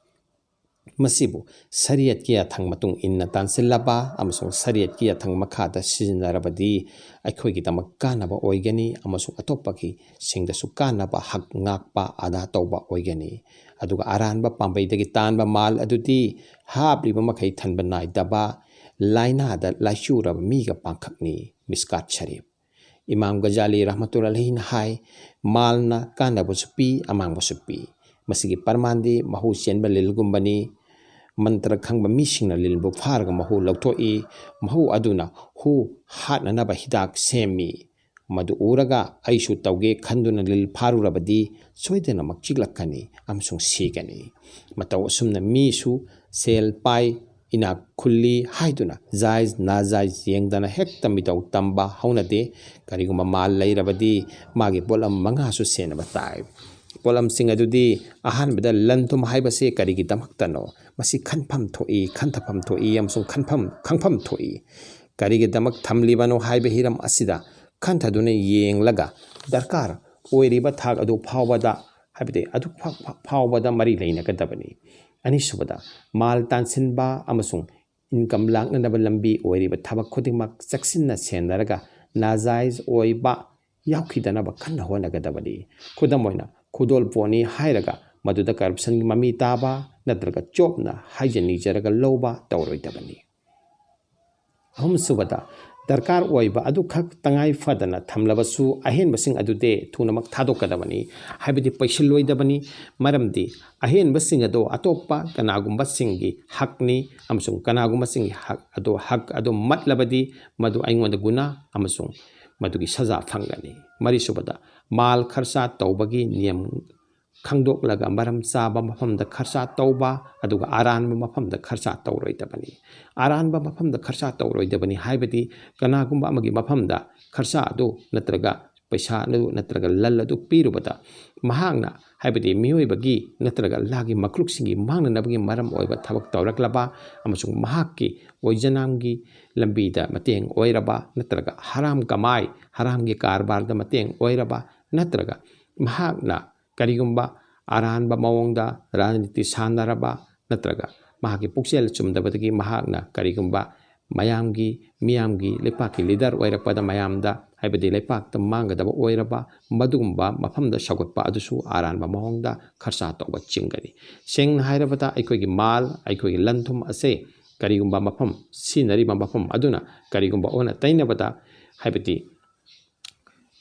ꯃꯁꯤꯕꯨ ꯁꯔꯤꯌꯠꯀꯤ ꯌꯥꯊꯪ ꯃꯇꯨꯡ ꯏꯟꯅ ꯇꯥꯟꯁꯤꯜꯂꯕ ꯑꯃꯁꯨꯡ ꯁꯔꯤꯌꯠꯀꯤ ꯌꯥꯊꯪ ꯃꯈꯥꯗ ꯁꯤꯖꯤꯟꯅꯔꯕꯗꯤ ꯑꯩꯈꯣꯏꯒꯤꯗꯃꯛ ꯀꯥꯟꯅꯕ ꯑꯣꯏꯒꯅꯤ ꯑꯃꯁꯨꯡ ꯑꯇꯣꯞꯄꯒꯤ ꯁꯤꯡꯗꯁꯨ ꯀꯥꯟꯅꯕ ꯍꯛ ꯉꯥꯛꯄ ꯑꯗꯥ ꯇꯧꯕ ꯑꯣꯏꯒꯅꯤ꯫ ꯑꯗꯨꯒ ꯑꯔꯥꯟꯕ ꯄꯥꯝꯕꯩꯗꯒꯤ ꯇꯥꯟꯕ ꯃꯥꯜ ꯑꯗꯨꯗꯤ ꯍꯥꯞꯂꯤꯕ ꯃꯈꯩ ꯊꯟꯕ ꯅꯥꯏꯗꯕ, ꯂꯥꯏꯅꯥꯗ ꯂꯥꯏꯆꯨꯔꯕ ꯃꯤꯒ ꯄꯥꯡꯈꯛꯅꯤ꯫ ꯃꯤꯁꯀꯥꯠ ꯁꯔꯤꯐ꯫ ꯏꯃꯥꯝ ꯒꯖꯥꯂꯤ ꯔꯍꯃꯇꯨꯜꯂꯥꯍꯤꯅ ꯍꯥꯏ, ꯃꯥꯜꯅ ꯀꯥꯟꯅꯕꯁꯨ ꯄꯤ, ꯑꯃꯥꯡꯕꯁꯨ ꯄꯤ꯫ ꯃꯁꯤꯒꯤ ꯄ꯭ꯔꯃꯥꯟꯗꯤ ꯃꯍꯨ ꯆꯦꯟꯕ ꯂꯤꯜꯒꯨꯝꯕꯅꯤ꯫ ꯃꯟꯇ꯭ꯔ ꯈꯪꯕ ꯃꯤꯁꯤꯡꯅ ꯂꯤꯜꯕꯨ ꯐꯥꯔꯒ ꯃꯍꯨ ꯂꯧꯊꯣꯛꯏ꯫ ꯃꯍꯨ ꯑꯗꯨꯅ ꯍꯨ ꯍꯥꯠꯅꯅꯕ ꯍꯤꯗꯥꯛ ꯁꯦꯝꯃꯤ꯫ ꯃꯗꯨ ꯎꯔꯒ ꯑꯩꯁꯨ ꯇꯧꯒꯦ ꯈꯟꯗꯨꯅ ꯂꯤꯜ ꯐꯥꯔꯨꯔꯕꯗꯤ ꯁꯣꯏꯗꯅꯃꯛ ꯆꯤꯛꯂꯛꯀꯅꯤ ꯑꯃꯁꯨꯡ ꯁꯤꯒꯅꯤ꯫ ꯃꯇꯧ ꯑꯁꯨꯝꯅ ꯃꯤꯁꯨ ꯁꯦꯜ ꯄꯥꯏ, ꯏꯅꯥꯛ ꯈꯨꯜꯂꯤ ꯍꯥꯏꯗꯨꯅ ꯖꯥꯏꯖ ꯅꯥꯖꯥꯏꯖ ꯌꯦꯡꯗꯅ ꯍꯦꯛꯇ ꯃꯤꯇꯧ ꯇꯝꯕ ꯍꯧꯅꯗꯦ꯫ ꯀꯔꯤꯒꯨꯝꯕ ꯃꯥꯜ ꯂꯩꯔꯕꯗꯤ ꯃꯥꯒꯤ ꯄꯣꯠꯂꯝ ꯃꯉꯥꯁꯨ ꯁꯦꯟꯅꯕ ꯇꯥꯏ꯫ ꯄꯣꯠꯂꯝꯁꯤꯡ ꯑꯗꯨꯗꯤ ꯑꯍꯥꯟꯕꯗ ꯂꯟ ꯊꯨꯝ ꯍꯥꯏꯕꯁꯤ ꯀꯔꯤꯒꯤꯗꯃꯛꯇꯅꯣ? ꯃꯁꯤ ꯈꯟꯐꯝ ꯊꯣꯛꯏ, ꯈꯟꯊꯐꯝ ꯊꯣꯛꯏ ꯑꯃꯁꯨꯡ ꯈꯟꯐꯝ, ꯈꯪꯐꯝ ꯊꯣꯛꯏ꯫ ꯀꯔꯤꯒꯤꯗꯃꯛ ꯊꯝꯂꯤꯕꯅꯣ ꯍꯥꯏꯕ ꯍꯤꯔꯝ ꯑꯁꯤꯗ ꯈꯟꯊꯗꯨꯅ ꯌꯦꯡꯂꯒ ꯗꯔꯀꯥꯔ ꯑꯣꯏꯔꯤꯕ ꯊꯥꯛ ꯑꯗꯨ ꯐꯥꯎꯕꯗ, ꯍꯥꯏꯕꯗꯤ ꯑꯗꯨ ꯐꯥ-, ꯐꯥ-, ꯐꯥꯎꯕꯗ ꯃꯔꯤ ꯂꯩꯅꯒꯗꯕꯅꯤ꯫ ꯑꯅꯤꯁꯨꯕꯗ, ꯃꯥꯜ ꯇꯥꯟꯁꯤꯟꯕ ꯑꯃꯁꯨꯡ ꯏꯟꯀꯝ ꯂꯥꯛꯅꯅꯕ ꯂꯝꯕꯤ ꯑꯣꯏꯔꯤꯕ ꯊꯕꯛ ꯈꯨꯗꯤꯡꯃꯛ ꯆꯦꯛꯁꯤꯟꯅ ꯁꯦꯟꯅꯔꯒ ꯅꯥꯖꯥꯏꯖ ꯑꯣꯏꯕ ꯌꯥꯎꯈꯤꯗꯅꯕ ꯀꯟꯅ ꯍꯣꯠꯅꯒꯗꯕꯅꯤ꯫ ꯈꯨꯗꯝ ꯑꯣꯏꯅ, ꯈꯨꯗꯣꯜꯄꯣꯠꯅꯤ ꯍꯥꯏꯔꯒ ꯃꯗꯨꯗ ꯀꯔꯞꯁꯟꯒꯤ ꯃꯃꯤ ꯇꯥꯕ ꯅꯠꯇ꯭ꯔꯒ ꯆꯣꯞꯅ ꯍꯥꯏꯖ ꯅꯤꯖꯔꯒ ꯂꯧꯕ ꯇꯧꯔꯣꯏꯗꯕꯅꯤ꯫ ꯑꯍꯨꯝꯁꯨꯕꯗ, ꯗꯔꯀꯥꯔ ꯑꯣꯏꯕ ꯑꯗꯨꯈꯛ ꯇꯉꯥꯏ ꯐꯗꯅ ꯊꯝꯂꯕꯁꯨ, ꯑꯍꯦꯟꯕꯁꯤꯡ ꯑꯗꯨꯗꯤ ꯊꯨꯅꯃꯛ ꯊꯥꯗꯣꯛꯀꯗꯕꯅꯤ, ꯍꯥꯏꯕꯗꯤ ꯄꯩꯁꯤꯜꯂꯣꯏꯗꯕꯅꯤ꯫ ꯃꯔꯝꯗꯤ ꯑꯍꯦꯟꯕꯁꯤꯡ ꯑꯗꯣ ꯑꯇꯣꯞꯄ ꯀꯅꯥꯒꯨꯝꯕꯁꯤꯡꯒꯤ ꯍꯛꯅꯤ, ꯑꯃꯁꯨꯡ ꯀꯅꯥꯒꯨꯝꯕꯁꯤꯡꯒꯤ ꯍꯛ ꯑꯗꯣ, ꯍꯛ ꯑꯗꯣ ꯃꯠꯂꯕꯗꯤ, ꯃꯗꯨ ꯑꯩꯉꯣꯟꯗ ꯒꯨꯅꯥ ꯑꯃꯁꯨꯡ ꯃꯗꯨꯒꯤ ꯁꯖꯥ ꯐꯪꯒꯅꯤ꯫ ꯃꯔꯤꯁꯨꯕꯗ, ꯃꯥꯜ ꯈꯔꯆꯥ ꯇꯧꯕꯒꯤ ꯅꯤꯌꯝ ꯈꯪꯗꯣꯛꯂꯒ ꯃꯔꯝ ꯆꯥꯕ ꯃꯐꯝꯗ ꯈꯔꯆꯥ ꯇꯧꯕ, ꯑꯗꯨꯒ ꯑꯔꯥꯟꯕ ꯃꯐꯝꯗ ꯈꯔꯆꯥ ꯇꯧꯔꯣꯏꯗꯕꯅꯤ꯫ ꯑꯔꯥꯟꯕ ꯃꯐꯝꯗ ꯈꯔꯆꯥ ꯇꯧꯔꯣꯏꯗꯕꯅꯤ ꯍꯥꯏꯕꯗꯤ, ꯀꯅꯥꯒꯨꯝꯕ ꯑꯃꯒꯤ ꯃꯐꯝꯗ ꯈꯔꯆꯥ ꯑꯗꯨ ꯅꯠꯇ꯭ꯔꯒ ꯄꯩꯁꯥ ꯑꯗꯨ ꯅꯠꯇ꯭ꯔꯒ ꯂꯟ ꯑꯗꯨ ꯄꯤꯔꯨꯕꯗ, ꯃꯍꯥꯛꯅ, ꯍꯥꯏꯕꯗꯤ ꯃꯤꯑꯣꯏꯕꯒꯤ ꯅꯠꯇ꯭ꯔꯒ ꯑꯜꯂꯥꯍꯒꯤ ꯃꯈꯂꯨꯛꯁꯤꯡꯒꯤ ꯃꯥꯡꯅꯅꯕꯒꯤ ꯃꯔꯝ ꯑꯣꯏꯕ ꯊꯕꯛ ꯇꯧꯔꯛꯂꯕ ꯑꯃꯁꯨꯡ ꯃꯍꯥꯛꯀꯤ ꯑꯣꯏꯖꯅꯥꯝꯒꯤ ꯂꯝꯕꯤꯗ ꯃꯇꯦꯡ ꯑꯣꯏꯔꯕ, ꯅꯠꯇ꯭ꯔꯒ ꯍꯔꯥꯝ ꯀꯃꯥꯏ, ꯍꯔꯥꯝꯒꯤ ꯀꯔꯕꯥꯔꯗ ꯃꯇꯦꯡ ꯑꯣꯏꯔꯕ, ꯅꯠꯇ꯭ꯔꯒ ꯃꯍꯥꯛꯅ ꯀꯔꯤꯒꯨꯝꯕ ꯑꯔꯥꯟꯕ ꯃꯑꯣꯡꯗ ꯔꯥꯖꯅꯤꯇꯤ ꯁꯥꯟꯅꯔꯕ, ꯅꯠꯇ꯭ꯔꯒ ꯃꯍꯥꯛꯀꯤ ꯄꯨꯛꯆꯦꯜ ꯆꯨꯝꯗꯕꯗꯒꯤ ꯃꯍꯥꯛꯅ ꯀꯔꯤꯒꯨꯝꯕ ꯃꯌꯥꯝꯒꯤ, ꯃꯤꯌꯥꯝꯒꯤ, ꯂꯩꯄꯥꯛꯀꯤ ꯂꯤꯗꯔ ꯑꯣꯏꯔꯛꯄꯗ ꯃꯌꯥꯝꯗ, ꯍꯥꯏꯕꯗꯤ ꯂꯩꯄꯥꯛꯇ ꯃꯥꯡꯒꯗꯕ ꯑꯣꯏꯔꯕ, ꯃꯗꯨꯒꯨꯝꯕ ꯃꯐꯝꯗ ꯁꯧꯒꯠꯄ ꯑꯗꯨꯁꯨ ꯑꯔꯥꯟꯕ ꯃꯑꯣꯡꯗ ꯈꯔꯆꯥ ꯇꯧꯕ ꯆꯤꯡꯒꯅꯤ꯫ ꯁꯦꯡꯅ ꯍꯥꯏꯔꯕꯗ, ꯑꯩꯈꯣꯏꯒꯤ ꯃꯥꯜ, ꯑꯩꯈꯣꯏꯒꯤ ꯂꯟ ꯊꯨꯝ ꯑꯁꯦ ꯀꯔꯤꯒꯨꯝꯕ ꯃꯐꯝ, ꯁꯤꯖꯤꯟꯅꯔꯤꯕ ꯃꯐꯝ ꯑꯗꯨꯅ ꯀꯔꯤꯒꯨꯝꯕ ꯑꯣꯟꯅ ꯇꯩꯅꯕꯗ, ꯍꯥꯏꯕꯗꯤ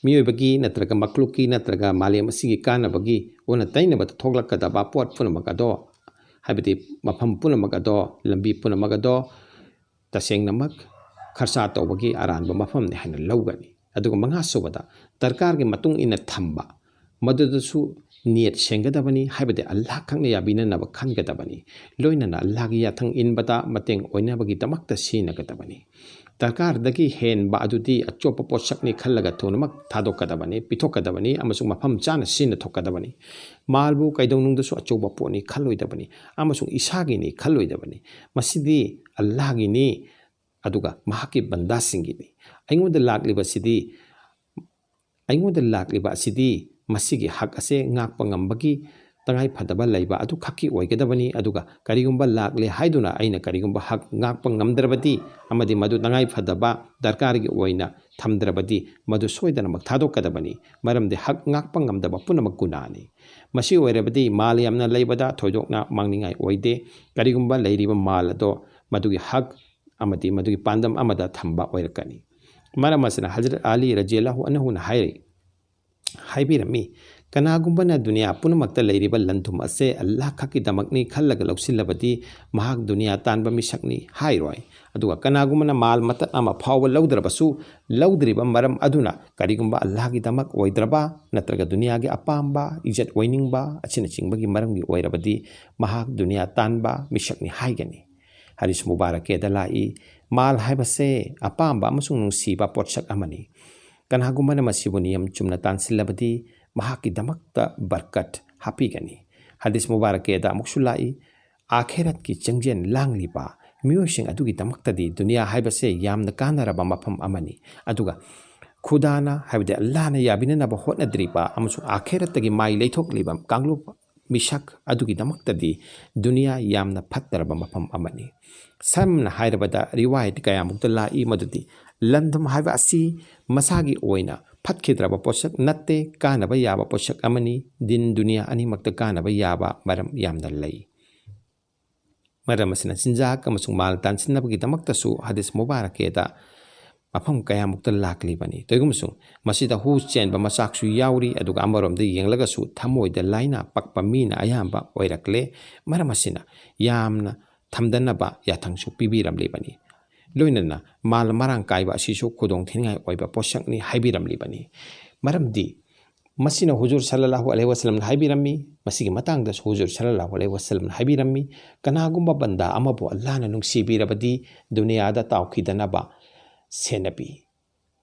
ꯃꯤꯑꯣꯏꯕꯒꯤ ꯅꯠꯇ꯭ꯔꯒ ꯃꯈꯂꯨꯛꯀꯤ ꯅꯠꯇ꯭ꯔꯒ ꯃꯥꯂꯦꯝ ꯑꯁꯤꯒꯤ ꯀꯥꯟꯅꯕꯒꯤ ꯑꯣꯟꯅ ꯇꯩꯅꯕꯗ ꯊꯣꯛꯂꯛꯀꯗꯕ ꯄꯣꯠ ꯄꯨꯝꯅꯃꯛ ꯑꯗꯣ, ꯍꯥꯏꯕꯗꯤ ꯃꯐꯝ ꯄꯨꯝꯅꯃꯛ ꯑꯗꯣ, ꯂꯝꯕꯤ ꯄꯨꯝꯅꯃꯛ ꯑꯗꯣ ꯇꯁꯦꯡꯅꯃꯛ ꯈꯔꯆꯥ ꯇꯧꯕꯒꯤ ꯑꯔꯥꯟꯕ ꯃꯐꯝꯅꯤ ꯍꯥꯏꯅ ꯂꯧꯒꯅꯤ꯫ ꯑꯗꯨꯒ ꯃꯉꯥꯁꯨꯕꯗ, ꯗꯔꯀꯥꯔꯒꯤ ꯃꯇꯨꯡ ꯏꯟꯅ ꯊꯝꯕ, ꯃꯗꯨꯗꯁꯨ ꯅꯤꯌꯠ ꯁꯦꯡꯒꯗꯕꯅꯤ, ꯍꯥꯏꯕꯗꯤ ꯑꯜꯂꯥꯍ ꯈꯛꯅ ꯌꯥꯕꯤꯅꯅꯕ ꯈꯟꯒꯗꯕꯅꯤ꯫ ꯂꯣꯏꯅꯅ ꯑꯜꯂꯥꯍꯒꯤ ꯌꯥꯊꯪ ꯏꯟꯕꯗ ꯃꯇꯦꯡ ꯑꯣꯏꯅꯕꯒꯤꯗꯃꯛꯇ ꯁꯤꯖꯤꯟꯅꯒꯗꯕꯅꯤ꯫ ꯗꯔꯀꯥꯔꯗꯒꯤ ꯍꯦꯟꯕ ꯑꯗꯨꯗꯤ ꯑꯆꯣꯞꯄ ꯄꯣꯠꯁꯛꯅꯤ ꯈꯜꯂꯒ ꯊꯨꯅꯃꯛ ꯊꯥꯗꯣꯛꯀꯗꯕꯅꯤ, ꯄꯤꯊꯣꯛꯀꯗꯕꯅꯤ ꯑꯃꯁꯨꯡ ꯃꯐꯝ ꯆꯥꯅ ꯁꯤꯖꯤꯟꯅꯊꯣꯛꯀꯗꯕꯅꯤ꯫ ꯃꯥꯜꯕꯨ ꯀꯩꯗꯧꯅꯨꯡꯗꯁꯨ ꯑꯆꯧꯕ ꯄꯣꯠꯅꯤ ꯈꯜꯂꯣꯏꯗꯕꯅꯤ ꯑꯃꯁꯨꯡ ꯏꯁꯥꯒꯤꯅꯤ ꯈꯜꯂꯣꯏꯗꯕꯅꯤ꯫ ꯃꯁꯤꯗꯤ ꯑꯜꯂꯥꯍꯒꯤꯅꯤ, ꯑꯗꯨꯒ ꯃꯍꯥꯛꯀꯤ ꯕꯟꯗꯥꯁꯤꯡꯒꯤꯅꯤ꯫ ꯑꯩꯉꯣꯟꯗ ꯂꯥꯛꯂꯤꯕꯁꯤꯗꯤ, ꯑꯩꯉꯣꯟꯗ ꯂꯥꯛꯂꯤꯕ ꯑꯁꯤꯗꯤ ꯃꯁꯤꯒꯤ ꯍꯛ ꯑꯁꯦ ꯉꯥꯛꯄ ꯉꯝꯕꯒꯤ ꯇꯉꯥꯏ ꯐꯗꯕ ꯂꯩꯕ ꯑꯗꯨ ꯈꯛꯀꯤ ꯑꯣꯏꯒꯗꯕꯅꯤ, ꯑꯗꯨꯒ ꯀꯔꯤꯒꯨꯝꯕ ꯂꯥꯛꯂꯦ ꯍꯥꯏꯗꯨꯅ ꯑꯩꯅ ꯀꯔꯤꯒꯨꯝꯕ ꯍꯛ ꯉꯥꯛꯄ ꯉꯝꯗ꯭ꯔꯕꯗꯤ ꯑꯃꯗꯤ ꯃꯗꯨ ꯇꯉꯥꯏ ꯐꯗꯕ ꯗꯔꯀꯥꯔꯒꯤ ꯑꯣꯏꯅ ꯊꯝꯗ꯭ꯔꯕꯗꯤ ꯃꯗꯨ ꯁꯣꯏꯗꯅꯃꯛ ꯊꯥꯗꯣꯛꯀꯗꯕꯅꯤ, ꯃꯔꯝꯗꯤ ꯍꯛ ꯉꯥꯛꯄ ꯉꯝꯗꯕ ꯄꯨꯝꯅꯃꯛ ꯒꯨꯅꯥꯅꯤ꯫ ꯃꯁꯤ ꯑꯣꯏꯔꯕꯗꯤ ꯃꯥꯜ ꯌꯥꯝꯅ ꯂꯩꯕꯗ ꯊꯣꯏꯗꯣꯛꯅ ꯃꯥꯡꯅꯤꯡꯉꯥꯏ ꯑꯣꯏꯗꯦ꯫ ꯀꯔꯤꯒꯨꯝꯕ ꯂꯩꯔꯤꯕ ꯃꯥꯜ ꯑꯗꯣ ꯃꯗꯨꯒꯤ ꯍꯛ ꯑꯃꯗꯤ ꯃꯗꯨꯒꯤ ꯄꯥꯟꯗꯝ ꯑꯃꯗ ꯊꯝꯕ ꯑꯣꯏꯔꯛꯀꯅꯤ꯫ ꯃꯔꯝ ꯑꯁꯤꯅ ꯍꯖꯔꯠ ꯑꯂꯤ ꯔꯖꯤꯌꯜꯂꯥꯍꯨ ꯑꯟꯍꯨꯅ ꯍꯥꯏꯔꯤ, ꯍꯥꯏꯕꯤꯔꯝꯃꯤ, "ꯀꯅꯥꯒꯨꯝꯕꯅ ꯗꯨꯅꯤꯌꯥ ꯄꯨꯝꯅꯃꯛꯇ ꯂꯩꯔꯤꯕ ꯂꯟ ꯊꯨꯝ ꯑꯁꯦ ꯑꯜꯂꯥꯍ ꯈꯛꯀꯤꯗꯃꯛꯅꯤ ꯈꯜꯂꯒ ꯂꯧꯁꯤꯜꯂꯕꯗꯤ ꯃꯍꯥꯛ ꯗꯨꯅꯤꯌꯥ ꯇꯥꯟꯕ ꯃꯤꯁꯛꯅꯤ" ꯍꯥꯏꯔꯣꯏ꯫ ꯑꯗꯨꯒ ꯀꯅꯥꯒꯨꯝꯕꯅ ꯃꯥꯜ ꯃꯇꯠ ꯑꯃ ꯐꯥꯎꯕ ꯂꯧꯗ꯭ꯔꯕꯁꯨ, ꯂꯧꯗ꯭ꯔꯤꯕ ꯃꯔꯝ ꯑꯗꯨꯅ ꯀꯔꯤꯒꯨꯝꯕ ꯑꯜꯂꯥꯍꯒꯤꯗꯃꯛ ꯑꯣꯏꯗ꯭ꯔꯕ ꯅꯠꯇ꯭ꯔꯒ ꯗꯨꯅꯤꯌꯥꯒꯤ ꯑꯄꯥꯝꯕ, ꯏꯖꯠ ꯑꯣꯏꯅꯤꯡꯕ ꯑꯁꯤꯅꯆꯤꯡꯕꯒꯤ ꯃꯔꯝꯒꯤ ꯑꯣꯏꯔꯕꯗꯤ ꯃꯍꯥꯛ ꯗꯨꯅꯤꯌꯥ ꯇꯥꯟꯕ ꯃꯤꯁꯛꯅꯤ ꯍꯥꯏꯒꯅꯤ꯫ ꯍꯗꯤꯁ ꯃꯨꯕꯥꯔꯛꯀꯦꯗ ꯂꯥꯛꯏ, ꯃꯥꯜ ꯍꯥꯏꯕꯁꯦ ꯑꯄꯥꯝꯕ ꯑꯃꯁꯨꯡ ꯅꯨꯡꯁꯤꯕ ꯄꯣꯠꯁꯛ ꯑꯃꯅꯤ꯫ ꯀꯅꯥꯒꯨꯝꯕꯅ ꯃꯁꯤꯕꯨ ꯅꯤꯌꯝ ꯆꯨꯝꯅ ꯇꯥꯟꯁꯤꯜꯂꯕꯗꯤ ꯃꯍꯥꯛꯀꯤꯗꯃꯛꯇ ꯕꯔꯀꯠ ꯍꯥꯞꯄꯤꯒꯅꯤ꯫ ꯍꯗꯤꯁ ꯃꯨꯕꯥꯔꯛꯀꯦꯗ ꯑꯃꯨꯛꯁꯨ ꯂꯥꯛꯏ, "ꯑꯥꯈꯦꯔꯠꯀꯤ ꯆꯪꯖꯦꯜ ꯂꯥꯡꯂꯤꯕ ꯃꯤꯑꯣꯏꯁꯤꯡ ꯑꯗꯨꯒꯤꯗꯃꯛꯇꯗꯤ ꯗꯨꯅꯤꯌꯥ ꯍꯥꯏꯕꯁꯦ ꯌꯥꯝꯅ ꯀꯥꯟꯅꯔꯕ ꯃꯐꯝ ꯑꯃꯅꯤ"꯫ ꯑꯗꯨꯒ ꯈꯨꯗꯥꯅ, ꯍꯥꯏꯕꯗꯤ ꯑꯜꯂꯥꯍꯅ ꯌꯥꯕꯤꯅꯅꯕ ꯍꯣꯠꯅꯗ꯭ꯔꯤꯕ ꯑꯃꯁꯨꯡ ꯑꯥꯈꯦꯔꯠꯇꯒꯤ ꯃꯥꯏ ꯂꯩꯊꯣꯛꯂꯤꯕ ꯀꯥꯡꯂꯨꯞ ꯃꯤꯁꯛ ꯑꯗꯨꯒꯤꯗꯃꯛꯇꯗꯤ ꯗꯨꯅꯤꯌꯥ ꯌꯥꯝꯅ ꯐꯠꯇꯔꯕ ꯃꯐꯝ ꯑꯃꯅꯤ꯫ ꯁꯝꯅ ꯍꯥꯏꯔꯕꯗ, ꯔꯤꯋꯥꯌꯠ ꯀꯌꯥꯃꯨꯛꯇ ꯂꯥꯛꯏ ꯃꯗꯨꯗꯤ ꯂꯟ ꯊꯨꯝ ꯍꯥꯏꯕ ꯑꯁꯤ ꯃꯁꯥꯒꯤ ꯑꯣꯏꯅ ꯐꯠꯈꯤꯗ꯭ꯔꯕ ꯄꯣꯠꯁꯛ ꯅꯠꯇꯦ, ꯀꯥꯟꯅꯕ ꯌꯥꯕ ꯄꯣꯠꯁꯛ ꯑꯃꯅꯤ꯫ ꯗꯤꯟ ꯗꯨꯅꯤꯌꯥ ꯑꯅꯤꯃꯛꯇ ꯀꯥꯟꯅꯕ ꯌꯥꯕ ꯃꯔꯝ ꯌꯥꯝꯅ ꯂꯩ꯫ ꯃꯔꯝ ꯑꯁꯤꯅ ꯆꯤꯟꯖꯥꯛ ꯑꯃꯁꯨꯡ ꯃꯥꯜ ꯇꯥꯟꯁꯤꯟꯅꯕꯒꯤꯗꯃꯛꯇꯁꯨ ꯍꯗꯤꯁ ꯃꯨꯕꯥꯔꯛꯀꯦꯗ ꯃꯐꯝ ꯀꯌꯥꯃꯨꯛꯇ ꯂꯥꯛꯂꯤꯕꯅꯤ꯫ ꯇꯧꯏꯒꯨꯝꯕꯁꯨꯡ ꯃꯁꯤꯗ ꯍꯨ ꯆꯦꯟꯕ ꯃꯆꯥꯛꯁꯨ ꯌꯥꯎꯔꯤ, ꯑꯗꯨꯒ ꯑꯃꯔꯣꯝꯗ ꯌꯦꯡꯂꯒꯁꯨ ꯊꯃꯣꯏꯗ ꯂꯥꯏꯅ ꯄꯛꯄ ꯃꯤꯅ ꯑꯌꯥꯝꯕ ꯑꯣꯏꯔꯛꯂꯦ꯫ ꯃꯔꯝ ꯑꯁꯤꯅ ꯌꯥꯝꯅ ꯊꯝꯗꯅꯕ ꯌꯥꯊꯪꯁꯨ ꯄꯤꯕꯤꯔꯝꯂꯤꯕꯅꯤ꯫ ꯂꯣꯏꯅꯅ ꯃꯥꯜ ꯃꯔꯥꯡ ꯀꯥꯏꯕ ꯑꯁꯤꯁꯨ ꯈꯨꯗꯣꯡ ꯊꯤꯅꯤꯡꯉꯥꯏ ꯑꯣꯏꯕ ꯄꯣꯠꯁꯛꯅꯤ ꯍꯥꯏꯕꯤꯔꯝꯂꯤꯕꯅꯤ꯫ ꯃꯔꯝꯗꯤ ꯃꯁꯤꯅ ꯍꯨꯖꯨꯔ ꯁꯜꯂꯜꯂꯥꯍꯨ ꯑꯂꯩꯍꯤ ꯋꯥꯁꯜꯂꯝꯅ ꯍꯥꯏꯕꯤꯔꯝꯃꯤ꯫ ꯃꯁꯤꯒꯤ ꯃꯇꯥꯡꯗꯁꯨ ꯍꯨꯖꯨꯔ ꯁꯜꯂꯜꯂꯥꯍꯨ ꯑꯂꯩꯍꯤ ꯋꯥꯁꯜꯂꯝꯅ ꯍꯥꯏꯕꯤꯔꯝꯃꯤ, "ꯀꯅꯥꯒꯨꯝꯕ ꯕꯟꯗꯥ ꯑꯃꯕꯨ ꯑꯜꯂꯥꯍꯅ ꯅꯨꯡꯁꯤꯕꯤꯔꯕꯗꯤ ꯗꯨꯅꯤꯌꯥꯗ ꯇꯥꯎꯈꯤꯗꯅꯕ ꯁꯦꯟꯅꯕꯤ꯫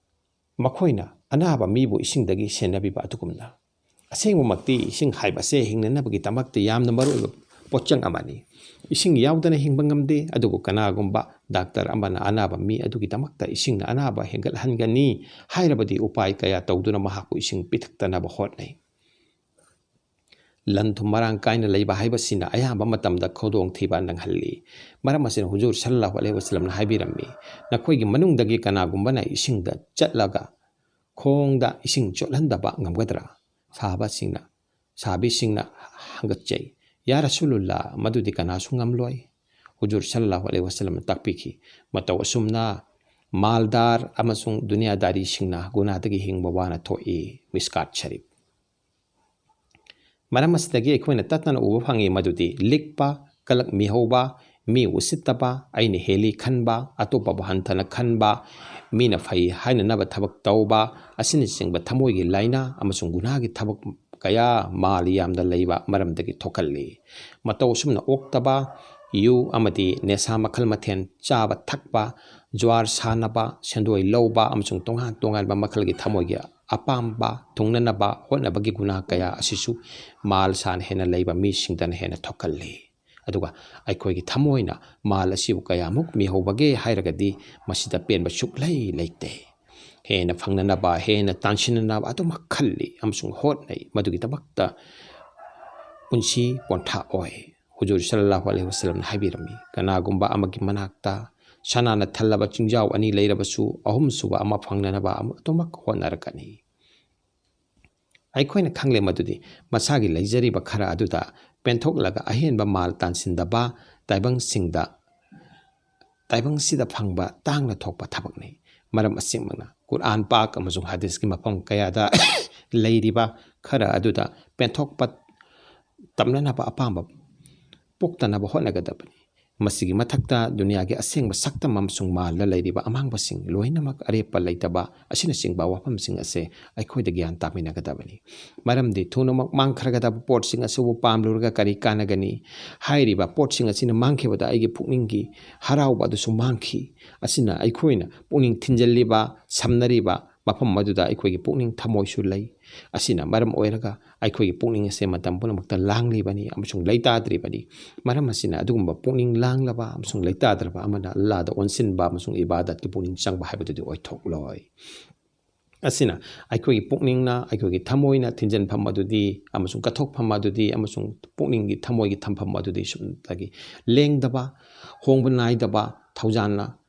ꯃꯈꯣꯏꯅ ꯑꯅꯥꯕ ꯃꯤꯕꯨ ꯏꯁꯤꯡꯗꯒꯤ ꯁꯦꯟꯅꯕꯤꯕ ꯑꯗꯨꯒꯨꯝꯅ"꯫ ꯑꯁꯦꯡꯕꯃꯛꯇꯤ ꯏꯁꯤꯡ ꯍꯥꯏꯕꯁꯦ ꯍꯤꯡꯅꯅꯕꯒꯤꯗꯃꯛꯇ ꯌꯥꯝꯅ ꯃꯔꯨꯑꯣꯏꯕ ꯄꯣꯠꯆꯪ ꯑꯃꯅꯤ꯫ ꯏꯁꯤꯡ ꯌꯥꯎꯗꯅ ꯍꯤꯡꯕ ꯉꯝꯗꯦ, ꯑꯗꯨꯕꯨ ꯀꯅꯥꯒꯨꯝꯕ ꯗꯥꯛꯇꯔ ꯑꯃꯅ ꯑꯅꯥꯕ ꯃꯤ ꯑꯗꯨꯒꯤꯗꯃꯛꯇ ꯏꯁꯤꯡꯅ ꯑꯅꯥꯕ ꯍꯦꯟꯒꯠꯍꯟꯒꯅꯤ ꯍꯥꯏꯔꯕꯗꯤ ꯎꯄꯥꯏ ꯀꯌꯥ ꯇꯧꯗꯨꯅ ꯃꯍꯥꯛꯄꯨ ꯏꯁꯤꯡ ꯄꯤꯊꯛꯇꯅꯕ ꯍꯣꯠꯅꯩ꯫ ꯂꯟ ꯊꯨꯝ ꯃꯔꯥꯡ ꯀꯥꯏꯅ ꯂꯩꯕ ꯍꯥꯏꯕꯁꯤꯅ ꯑꯌꯥꯝꯕ ꯃꯇꯝꯗ ꯈꯨꯗꯣꯡꯊꯤꯕ ꯅꯪꯍꯜꯂꯤ꯫ ꯃꯔꯝ ꯑꯁꯤꯅ ꯍꯨꯖꯨꯔ ꯁꯜꯂꯜꯂꯥꯍꯨ ꯑꯂꯩꯍꯤ ꯋꯥꯁꯜꯂꯝꯅ ꯍꯥꯏꯕꯤꯔꯝꯃꯤ, "ꯅꯈꯣꯏꯒꯤ ꯃꯅꯨꯡꯗꯒꯤ ꯀꯅꯥꯒꯨꯝꯕꯅ ꯏꯁꯤꯡꯗ ꯆꯠꯂꯒ ꯈꯣꯡꯗ ꯏꯁꯤꯡ ꯆꯣꯠꯍꯟꯗꯕ ꯉꯝꯒꯗ꯭ꯔꯥ?" ꯁꯍꯥꯕꯥꯁꯤꯡꯅ, ꯁꯍꯥꯕꯤꯁꯤꯡꯅ ꯍꯪꯒꯠꯆꯩ, "ꯌꯥ ꯔꯁꯨꯂꯨꯜꯂꯥ, ꯃꯗꯨꯗꯤ ꯀꯅꯥꯁꯨ ꯉꯝꯂꯣꯏ"꯫ ꯍꯨꯖꯨꯔ ꯁꯜꯂꯜꯂꯥꯍꯨ ꯑꯂꯩꯍꯤ ꯋꯥꯁꯜꯂꯝꯅ ꯇꯥꯛꯄꯤꯈꯤ꯫ ꯃꯇꯧ ꯑꯁꯨꯝꯅ ꯃꯥꯜꯗꯥꯔ ꯑꯃꯁꯨꯡ ꯗꯨꯅꯤꯌꯥꯗꯥꯔꯤꯁꯤꯡꯅ ꯒꯨꯅꯥꯗꯒꯤ ꯍꯤꯡꯕ ꯋꯥꯅ ꯊꯣꯛꯏ꯫ ꯃꯤꯁꯀꯥꯠ ꯁꯔꯤꯐ꯫ ꯃꯔꯝ ꯑꯁꯤꯗꯒꯤ ꯑꯩꯈꯣꯏꯅ ꯇꯠꯇꯅ ꯎꯕ ꯐꯪꯉꯤ ꯃꯗꯨꯗꯤ ꯂꯤꯛꯄ, ꯀꯂꯛ ꯃꯤꯍꯧꯕ, ꯃꯤ ꯎꯁꯤꯠꯇꯕ, ꯑꯩꯅ ꯍꯦꯜꯂꯤ ꯈꯟꯕ, ꯑꯇꯣꯞꯄꯕꯨ ꯍꯟꯊꯅ ꯈꯟꯕ, ꯃꯤꯅ ꯐꯩ ꯍꯥꯏꯅꯅꯕ ꯊꯕꯛ ꯇꯧꯕ ꯑꯁꯤꯅꯆꯤꯡꯕ ꯊꯃꯣꯏꯒꯤ ꯂꯥꯏꯅꯥ ꯑꯃꯁꯨꯡ ꯒꯨꯅꯥꯒꯤ ꯊꯕꯛ ꯀꯌꯥ ꯃꯥꯜ ꯌꯥꯝꯅ ꯂꯩꯕ ꯃꯔꯝꯗꯒꯤ ꯊꯣꯛꯍꯜꯂꯤ꯫ ꯃꯇꯧ ꯑꯁꯨꯝꯅ ꯑꯣꯛꯇꯕ, ꯌꯨ ꯑꯃꯗꯤ ꯅꯦꯁꯥ ꯃꯈꯜ ꯃꯊꯦꯜ ꯆꯥꯕ ꯊꯛꯄ, ꯖꯨꯋꯥꯔ ꯁꯥꯟꯅꯕ, ꯁꯦꯟꯗꯣꯏ ꯂꯧꯕ ꯑꯃꯁꯨꯡ ꯇꯣꯉꯥꯟ ꯇꯣꯉꯥꯟꯕ ꯃꯈꯜꯒꯤ ꯊꯃꯣꯏꯒꯤ ꯑꯄꯥꯝꯕ ꯊꯨꯡꯅꯅꯕ ꯍꯣꯠꯅꯕꯒꯤ ꯒꯨꯅꯥ ꯀꯌꯥ ꯑꯁꯤꯁꯨ ꯃꯥꯜ ꯁꯥꯅ ꯍꯦꯟꯅ ꯂꯩꯕ ꯃꯤꯁꯤꯡꯗꯅ ꯍꯦꯟꯅ ꯊꯣꯛꯍꯜꯂꯤ꯫ ꯑꯗꯨꯒ ꯑꯩꯈꯣꯏꯒꯤ ꯊꯃꯣꯏꯅ ꯃꯥꯜ ꯑꯁꯤꯕꯨ ꯀꯌꯥꯃꯨꯛ ꯃꯤꯍꯧꯕꯒꯦ ꯍꯥꯏꯔꯒꯗꯤ ꯃꯁꯤꯗ ꯄꯦꯟꯕ ꯁꯨꯛꯂꯩ ꯂꯩꯇꯦ꯫ ꯍꯦꯟꯅ ꯐꯪꯅꯅꯕ, ꯍꯦꯟꯅ ꯇꯥꯟꯁꯤꯟꯅꯅꯕ ꯑꯗꯨꯃꯛ ꯈꯜꯂꯤ ꯑꯃꯁꯨꯡ ꯍꯣꯠꯅꯩ꯫ ꯃꯗꯨꯒꯤꯗꯃꯛꯇ ꯄꯨꯟꯁꯤ ꯄꯣꯟꯊꯥ ꯑꯣꯏ꯫ ꯍꯨꯖꯨꯔ ꯁꯜꯂꯜꯂꯥꯍꯨ ꯑꯂꯩꯍꯤ ꯋꯥꯁꯜꯂꯝꯅ ꯍꯥꯏꯕꯤꯔꯝꯃꯤ, "ꯀꯅꯥꯒꯨꯝꯕ ꯑꯃꯒꯤ ꯃꯅꯥꯛꯇ ꯁꯅꯥꯅ ꯊꯜꯂꯕ ꯆꯤꯡꯖꯥꯎ ꯑꯅꯤ ꯂꯩꯔꯕꯁꯨ, ꯑꯍꯨꯝꯁꯨꯕ ꯑꯃ ꯐꯪꯅꯅꯕ ꯑꯃ ꯑꯗꯨꯃꯛ ꯍꯣꯠꯅꯔꯛꯀꯅꯤ"꯫ ꯑꯩꯈꯣꯏꯅ ꯈꯪꯂꯦ ꯃꯗꯨꯗꯤ ꯃꯁꯥꯒꯤ ꯂꯩꯖꯔꯤꯕ ꯈꯔ ꯑꯗꯨꯗ ꯄꯦꯟꯊꯣꯛꯂꯒ ꯑꯍꯦꯟꯕ ꯃꯥꯜ ꯇꯥꯟꯁꯤꯟꯗꯕ ꯇꯥꯏꯕꯪꯁꯤꯡꯗ, ꯇꯥꯏꯕꯪꯁꯤꯗ ꯐꯪꯕ ꯇꯥꯡꯅ ꯊꯣꯛꯄ ꯊꯕꯛꯅꯤ꯫ ꯃꯔꯝ ꯑꯁꯤꯃꯛꯅ ꯀꯨꯔꯑꯥꯟ ꯄꯥꯛ ꯑꯃꯁꯨꯡ ꯍꯗꯤꯁꯀꯤ ꯃꯐꯝ ꯀꯌꯥꯗ ꯂꯩꯔꯤꯕ ꯈꯔ ꯑꯗꯨꯗ ꯄꯦꯟꯊꯣꯛꯄ ꯇꯝꯅꯅꯕ ꯑꯄꯥꯝꯕ ꯄꯣꯛꯇꯅꯕ ꯍꯣꯠꯅꯒꯗꯕꯅꯤ꯫ ꯃꯁꯤꯒꯤ ꯃꯊꯛꯇ ꯗꯨꯅꯤꯌꯥꯒꯤ ꯑꯁꯦꯡꯕ ꯁꯛꯇꯝ ꯑꯃꯁꯨꯡ ꯃꯥꯜꯗ ꯂꯩꯔꯤꯕ ꯑꯃꯥꯡꯕꯁꯤꯡ, ꯂꯣꯏꯅꯃꯛ ꯑꯔꯦꯞꯄ ꯂꯩꯇꯕ ꯑꯁꯤꯅꯆꯤꯡꯕ ꯋꯥꯐꯝꯁꯤꯡ ꯑꯁꯦ ꯑꯩꯈꯣꯏꯗ ꯒ꯭ꯌꯥꯟ ꯇꯥꯃꯤꯟꯅꯒꯗꯕꯅꯤ꯫ ꯃꯔꯝꯗꯤ ꯊꯨꯅꯃꯛ ꯃꯥꯡꯈ꯭ꯔꯒꯗꯕ ꯄꯣꯠꯁꯤꯡ ꯑꯁꯤꯕꯨ ꯄꯥꯝꯂꯨꯔꯒ ꯀꯔꯤ ꯀꯥꯟꯅꯒꯅꯤ? ꯍꯥꯏꯔꯤꯕ ꯄꯣꯠꯁꯤꯡ ꯑꯁꯤꯅ ꯃꯥꯡꯈꯤꯕꯗ ꯑꯩꯒꯤ ꯄꯨꯛꯅꯤꯡꯒꯤ ꯍꯔꯥꯎꯕ ꯑꯗꯨꯁꯨ ꯃꯥꯡꯈꯤ꯫ ꯑꯁꯤꯅ ꯑꯩꯈꯣꯏꯅ ꯄꯨꯛꯅꯤꯡ ꯊꯤꯟꯖꯤꯜꯂꯤꯕ, ꯁꯝꯅꯔꯤꯕ ꯃꯐꯝ ꯑꯗꯨꯗ ꯑꯩꯈꯣꯏꯒꯤ ꯄꯨꯛꯅꯤꯡ ꯊꯃꯣꯏꯁꯨ ꯂꯩ꯫ ꯑꯁꯤꯅ ꯃꯔꯝ ꯑꯣꯏꯔꯒ ꯑꯩꯈꯣꯏꯒꯤ ꯄꯨꯛꯅꯤꯡ ꯑꯁꯦ ꯃꯇꯝ ꯄꯨꯝꯅꯃꯛꯇ ꯂꯥꯡꯂꯤꯕꯅꯤ ꯑꯃꯁꯨꯡ ꯂꯩꯇꯥꯗ꯭ꯔꯤꯕꯅꯤ꯫ ꯃꯔꯝ ꯑꯁꯤꯅ ꯑꯗꯨꯒꯨꯝꯕ ꯄꯨꯛꯅꯤꯡ ꯂꯥꯡꯂꯕ ꯑꯃꯁꯨꯡ ꯂꯩꯇꯥꯗ꯭ꯔꯕ ꯑꯃꯅ ꯑꯜꯂꯥꯗ ꯑꯣꯟꯁꯤꯟꯕ ꯑꯃꯁꯨꯡ ꯏꯕꯥꯗꯠꯀꯤ ꯄꯨꯛꯅꯤꯡ ꯆꯪꯕ ꯍꯥꯏꯕꯗꯨꯗꯤ ꯑꯣꯏꯊꯣꯛꯂꯣꯏ꯫ ꯑꯁꯤꯅ ꯑꯩꯈꯣꯏꯒꯤ ꯄꯨꯛꯅꯤꯡꯅ ꯑꯩꯈꯣꯏꯒꯤ ꯊꯃꯣꯏꯅ ꯊꯤꯟꯖꯤꯟꯐꯝ ꯑꯗꯨꯗꯤ ꯑꯃꯁꯨꯡ ꯀꯠꯊꯣꯛꯐꯝ ꯑꯗꯨꯗꯤ ꯑꯃꯁꯨꯡ ꯄꯨꯛꯅꯤꯡꯒꯤ ꯊꯃꯣꯏꯒꯤ ꯊꯝꯐꯝ ꯑꯗꯨꯗꯤ ꯁꯨꯞꯅꯇꯒꯤ ꯂꯦꯡꯗꯕ, ꯍꯣꯡꯕ ꯅꯥꯏꯗꯕ, ꯊꯧꯖꯥꯜꯅ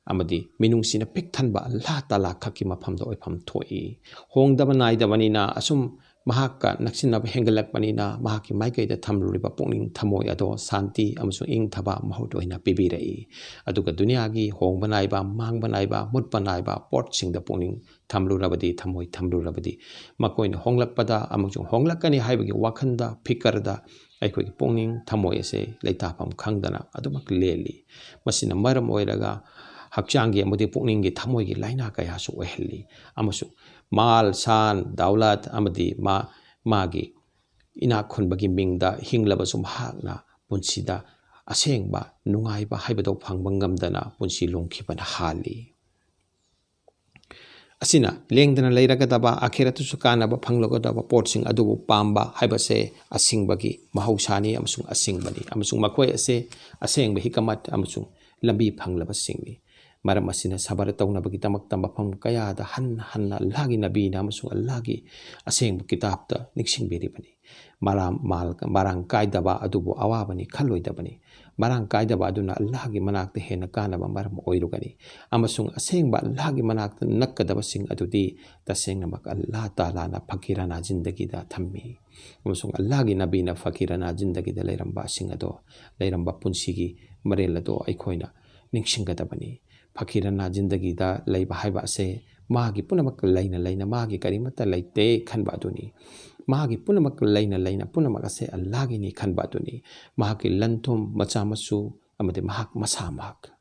ꯑꯃꯗꯤ ꯃꯤꯅꯨꯡꯁꯤꯅ ꯄꯤꯛ ꯊꯟꯕ ꯑꯜꯂꯥ ꯇꯥꯂꯥ ꯈꯛꯀꯤ ꯃꯐꯝꯗ ꯑꯣꯏꯐꯝ ꯊꯣꯛꯏ꯫ ꯍꯣꯡꯗꯕ ꯅꯥꯏꯗꯕꯅꯤꯅ ꯑꯁꯨꯝ ꯃꯍꯥꯛꯀ ꯅꯛꯁꯤꯟꯅꯕ ꯍꯦꯟꯒꯠꯂꯛꯄꯅꯤꯅ ꯃꯍꯥꯛꯀꯤ ꯃꯥꯏꯀꯩꯗ ꯊꯝꯂꯨꯔꯤꯕ ꯄꯨꯛꯅꯤꯡ ꯊꯃꯣꯏ ꯑꯗꯣ ꯁꯥꯟꯇꯤ ꯑꯃꯁꯨꯡ ꯏꯪꯊꯕ ꯃꯍꯨꯠ ꯑꯣꯏꯅ ꯄꯤꯕꯤꯔꯛꯏ꯫ ꯑꯗꯨꯒ ꯗꯨꯅꯤꯌꯥꯒꯤ ꯍꯣꯡꯕ ꯅꯥꯏꯕ, ꯃꯥꯡꯕ ꯅꯥꯏꯕ, ꯃꯨꯠꯄ ꯅꯥꯏꯕ ꯄꯣꯠꯁꯤꯡꯗ ꯄꯨꯛꯅꯤꯡ ꯊꯝꯂꯨꯔꯕꯗꯤ, ꯊꯃꯣꯏ ꯊꯝꯂꯨꯔꯕꯗꯤ, ꯃꯈꯣꯏꯅ ꯍꯣꯡꯂꯛꯄꯗ ꯑꯃꯁꯨꯡ ꯍꯣꯡꯂꯛꯀꯅꯤ ꯍꯥꯏꯕꯒꯤ ꯋꯥꯈꯜꯗ, ꯐꯤꯀꯔꯗ ꯑꯩꯈꯣꯏꯒꯤ ꯄꯨꯛꯅꯤꯡ ꯊꯃꯣꯏ ꯑꯁꯦ ꯂꯩꯇꯥꯐꯝ ꯈꯪꯗꯅ ꯑꯗꯨꯃꯛ ꯂꯦꯜꯂꯤ꯫ ꯃꯁꯤꯅ ꯃꯔꯝ ꯑꯣꯏꯔꯒ ꯍꯛꯆꯥꯡꯒꯤ ꯑꯃꯗꯤ ꯄꯨꯛꯅꯤꯡꯒꯤ ꯊꯃꯣꯏꯒꯤ ꯂꯥꯏꯅꯥ ꯀꯌꯥꯁꯨ ꯑꯣꯏꯍꯜꯂꯤ꯫ ꯑꯃꯁꯨꯡ ꯃꯥꯜ, ꯁꯥꯟ, ꯗꯥꯎꯂꯠ ꯑꯃꯗꯤ ꯃꯥ-, ꯃꯥꯒꯤ ꯏꯅꯥꯛ ꯈꯨꯟꯕꯒꯤ ꯃꯤꯡꯗ ꯍꯤꯡꯂꯕꯁꯨ ꯃꯍꯥꯛꯅ ꯄꯨꯟꯁꯤꯗ ꯑꯁꯦꯡꯕ ꯅꯨꯡꯉꯥꯏꯕ ꯍꯥꯏꯕꯗꯨ ꯐꯪꯕ ꯉꯝꯗꯅ ꯄꯨꯟꯁꯤ ꯂꯣꯡꯈꯤꯕꯅ ꯍꯥꯜꯂꯤ꯫ ꯑꯁꯤꯅ ꯂꯦꯡꯗꯅ ꯂꯩꯔꯒꯗꯕ, ꯑꯥꯈꯤꯔꯠꯇꯁꯨ ꯀꯥꯟꯅꯕ ꯐꯪꯂꯒꯗꯕ ꯄꯣꯠꯁꯤꯡ ꯑꯗꯨꯕꯨ ꯄꯥꯝꯕ ꯍꯥꯏꯕꯁꯦ ꯑꯁꯤꯡꯕꯒꯤ ꯃꯍꯧꯁꯥꯅꯤ ꯑꯃꯁꯨꯡ ꯑꯁꯤꯡꯕꯅꯤ, ꯑꯃꯁꯨꯡ ꯃꯈꯣꯏ ꯑꯁꯦ ꯑꯁꯦꯡꯕ ꯍꯤꯀꯃꯠ ꯑꯃꯁꯨꯡ ꯂꯝꯕꯤ ꯐꯪꯂꯕꯁꯤꯡꯅꯤ꯫ ꯃꯔꯝ ꯑꯁꯤꯅ ꯁꯕꯔ ꯇꯧꯅꯕꯒꯤꯗꯃꯛꯇ ꯃꯐꯝ ꯀꯌꯥꯗ ꯍꯟꯅ ꯍꯟꯅ ꯑꯜꯂꯥꯍꯒꯤ ꯅꯕꯤꯅ ꯑꯃꯁꯨꯡ ꯑꯜꯂꯥꯍꯒꯤ ꯑꯁꯦꯡꯕ ꯀꯤꯇꯥꯕꯇ ꯅꯤꯡꯁꯤꯡꯕꯤꯔꯤꯕꯅꯤ꯫ ꯃꯔꯥ-, ꯃꯥꯜ-, ꯃꯔꯥꯡ ꯀꯥꯏꯗꯕ ꯑꯗꯨꯕꯨ ꯑꯋꯥꯕꯅꯤ ꯈꯜꯂꯣꯏꯗꯕꯅꯤ꯫ ꯃꯔꯥꯡ ꯀꯥꯏꯗꯕ ꯑꯗꯨꯅ ꯑꯜꯂꯥꯍꯒꯤ ꯃꯅꯥꯛꯇ ꯍꯦꯟꯅ ꯀꯥꯟꯅꯕ ꯃꯔꯝ ꯑꯣꯏꯔꯨꯒꯅꯤ, ꯑꯃꯁꯨꯡ ꯑꯁꯦꯡꯕ ꯑꯜꯂꯥꯍꯒꯤ ꯃꯅꯥꯛꯇ ꯅꯛꯀꯗꯕꯁꯤꯡ ꯑꯗꯨꯗꯤ ꯇꯁꯦꯡꯅꯃꯛ ꯑꯜꯂꯥꯍ ꯇꯥꯂꯥꯅ ꯐꯀꯤꯔꯥꯅꯥ ꯖꯤꯟꯗꯒꯤꯗ ꯊꯝꯃꯤ, ꯑꯃꯁꯨꯡ ꯑꯜꯂꯥꯍꯒꯤ ꯅꯕꯤꯅ ꯐꯀꯤꯔꯥꯅꯥ ꯖꯤꯟꯗꯒꯤꯗ ꯂꯩꯔꯝꯕꯁꯤꯡ ꯑꯗꯣ, ꯂꯩꯔꯝꯕ ꯄꯨꯟꯁꯤꯒꯤ ꯃꯔꯦꯜ ꯑꯗꯣ ꯑꯩꯈꯣꯏꯅ ꯅꯤꯡꯁꯤꯡꯒꯗꯕꯅꯤ꯫ ꯐꯀꯤꯔꯥꯅꯥ ꯖꯤꯟꯗꯒꯤꯗ ꯂꯩꯕ ꯍꯥꯏꯕ ꯑꯁꯦ ꯃꯥꯒꯤ ꯄꯨꯝꯅꯃꯛ ꯂꯩꯅ ꯂꯩꯅ ꯃꯥꯒꯤ ꯀꯔꯤꯃꯠꯇ ꯂꯩꯇꯦ ꯈꯟꯕ ꯑꯗꯨꯅꯤ꯫ ꯃꯥꯒꯤ ꯄꯨꯝꯅꯃꯛ ꯂꯩꯅ ꯂꯩꯅ ꯄꯨꯝꯅꯃꯛ ꯑꯁꯦ ꯑꯜꯂꯥꯍꯒꯤꯅꯤ ꯈꯟꯕ ꯑꯗꯨꯅꯤ꯫ ꯃꯍꯥꯛꯀꯤ ꯂꯟ ꯊꯨꯝ, ꯃꯆꯥ ꯃꯁꯨ, ꯑꯃꯗꯤ ꯃꯍꯥꯛ ꯃꯁꯥꯃꯛ꯫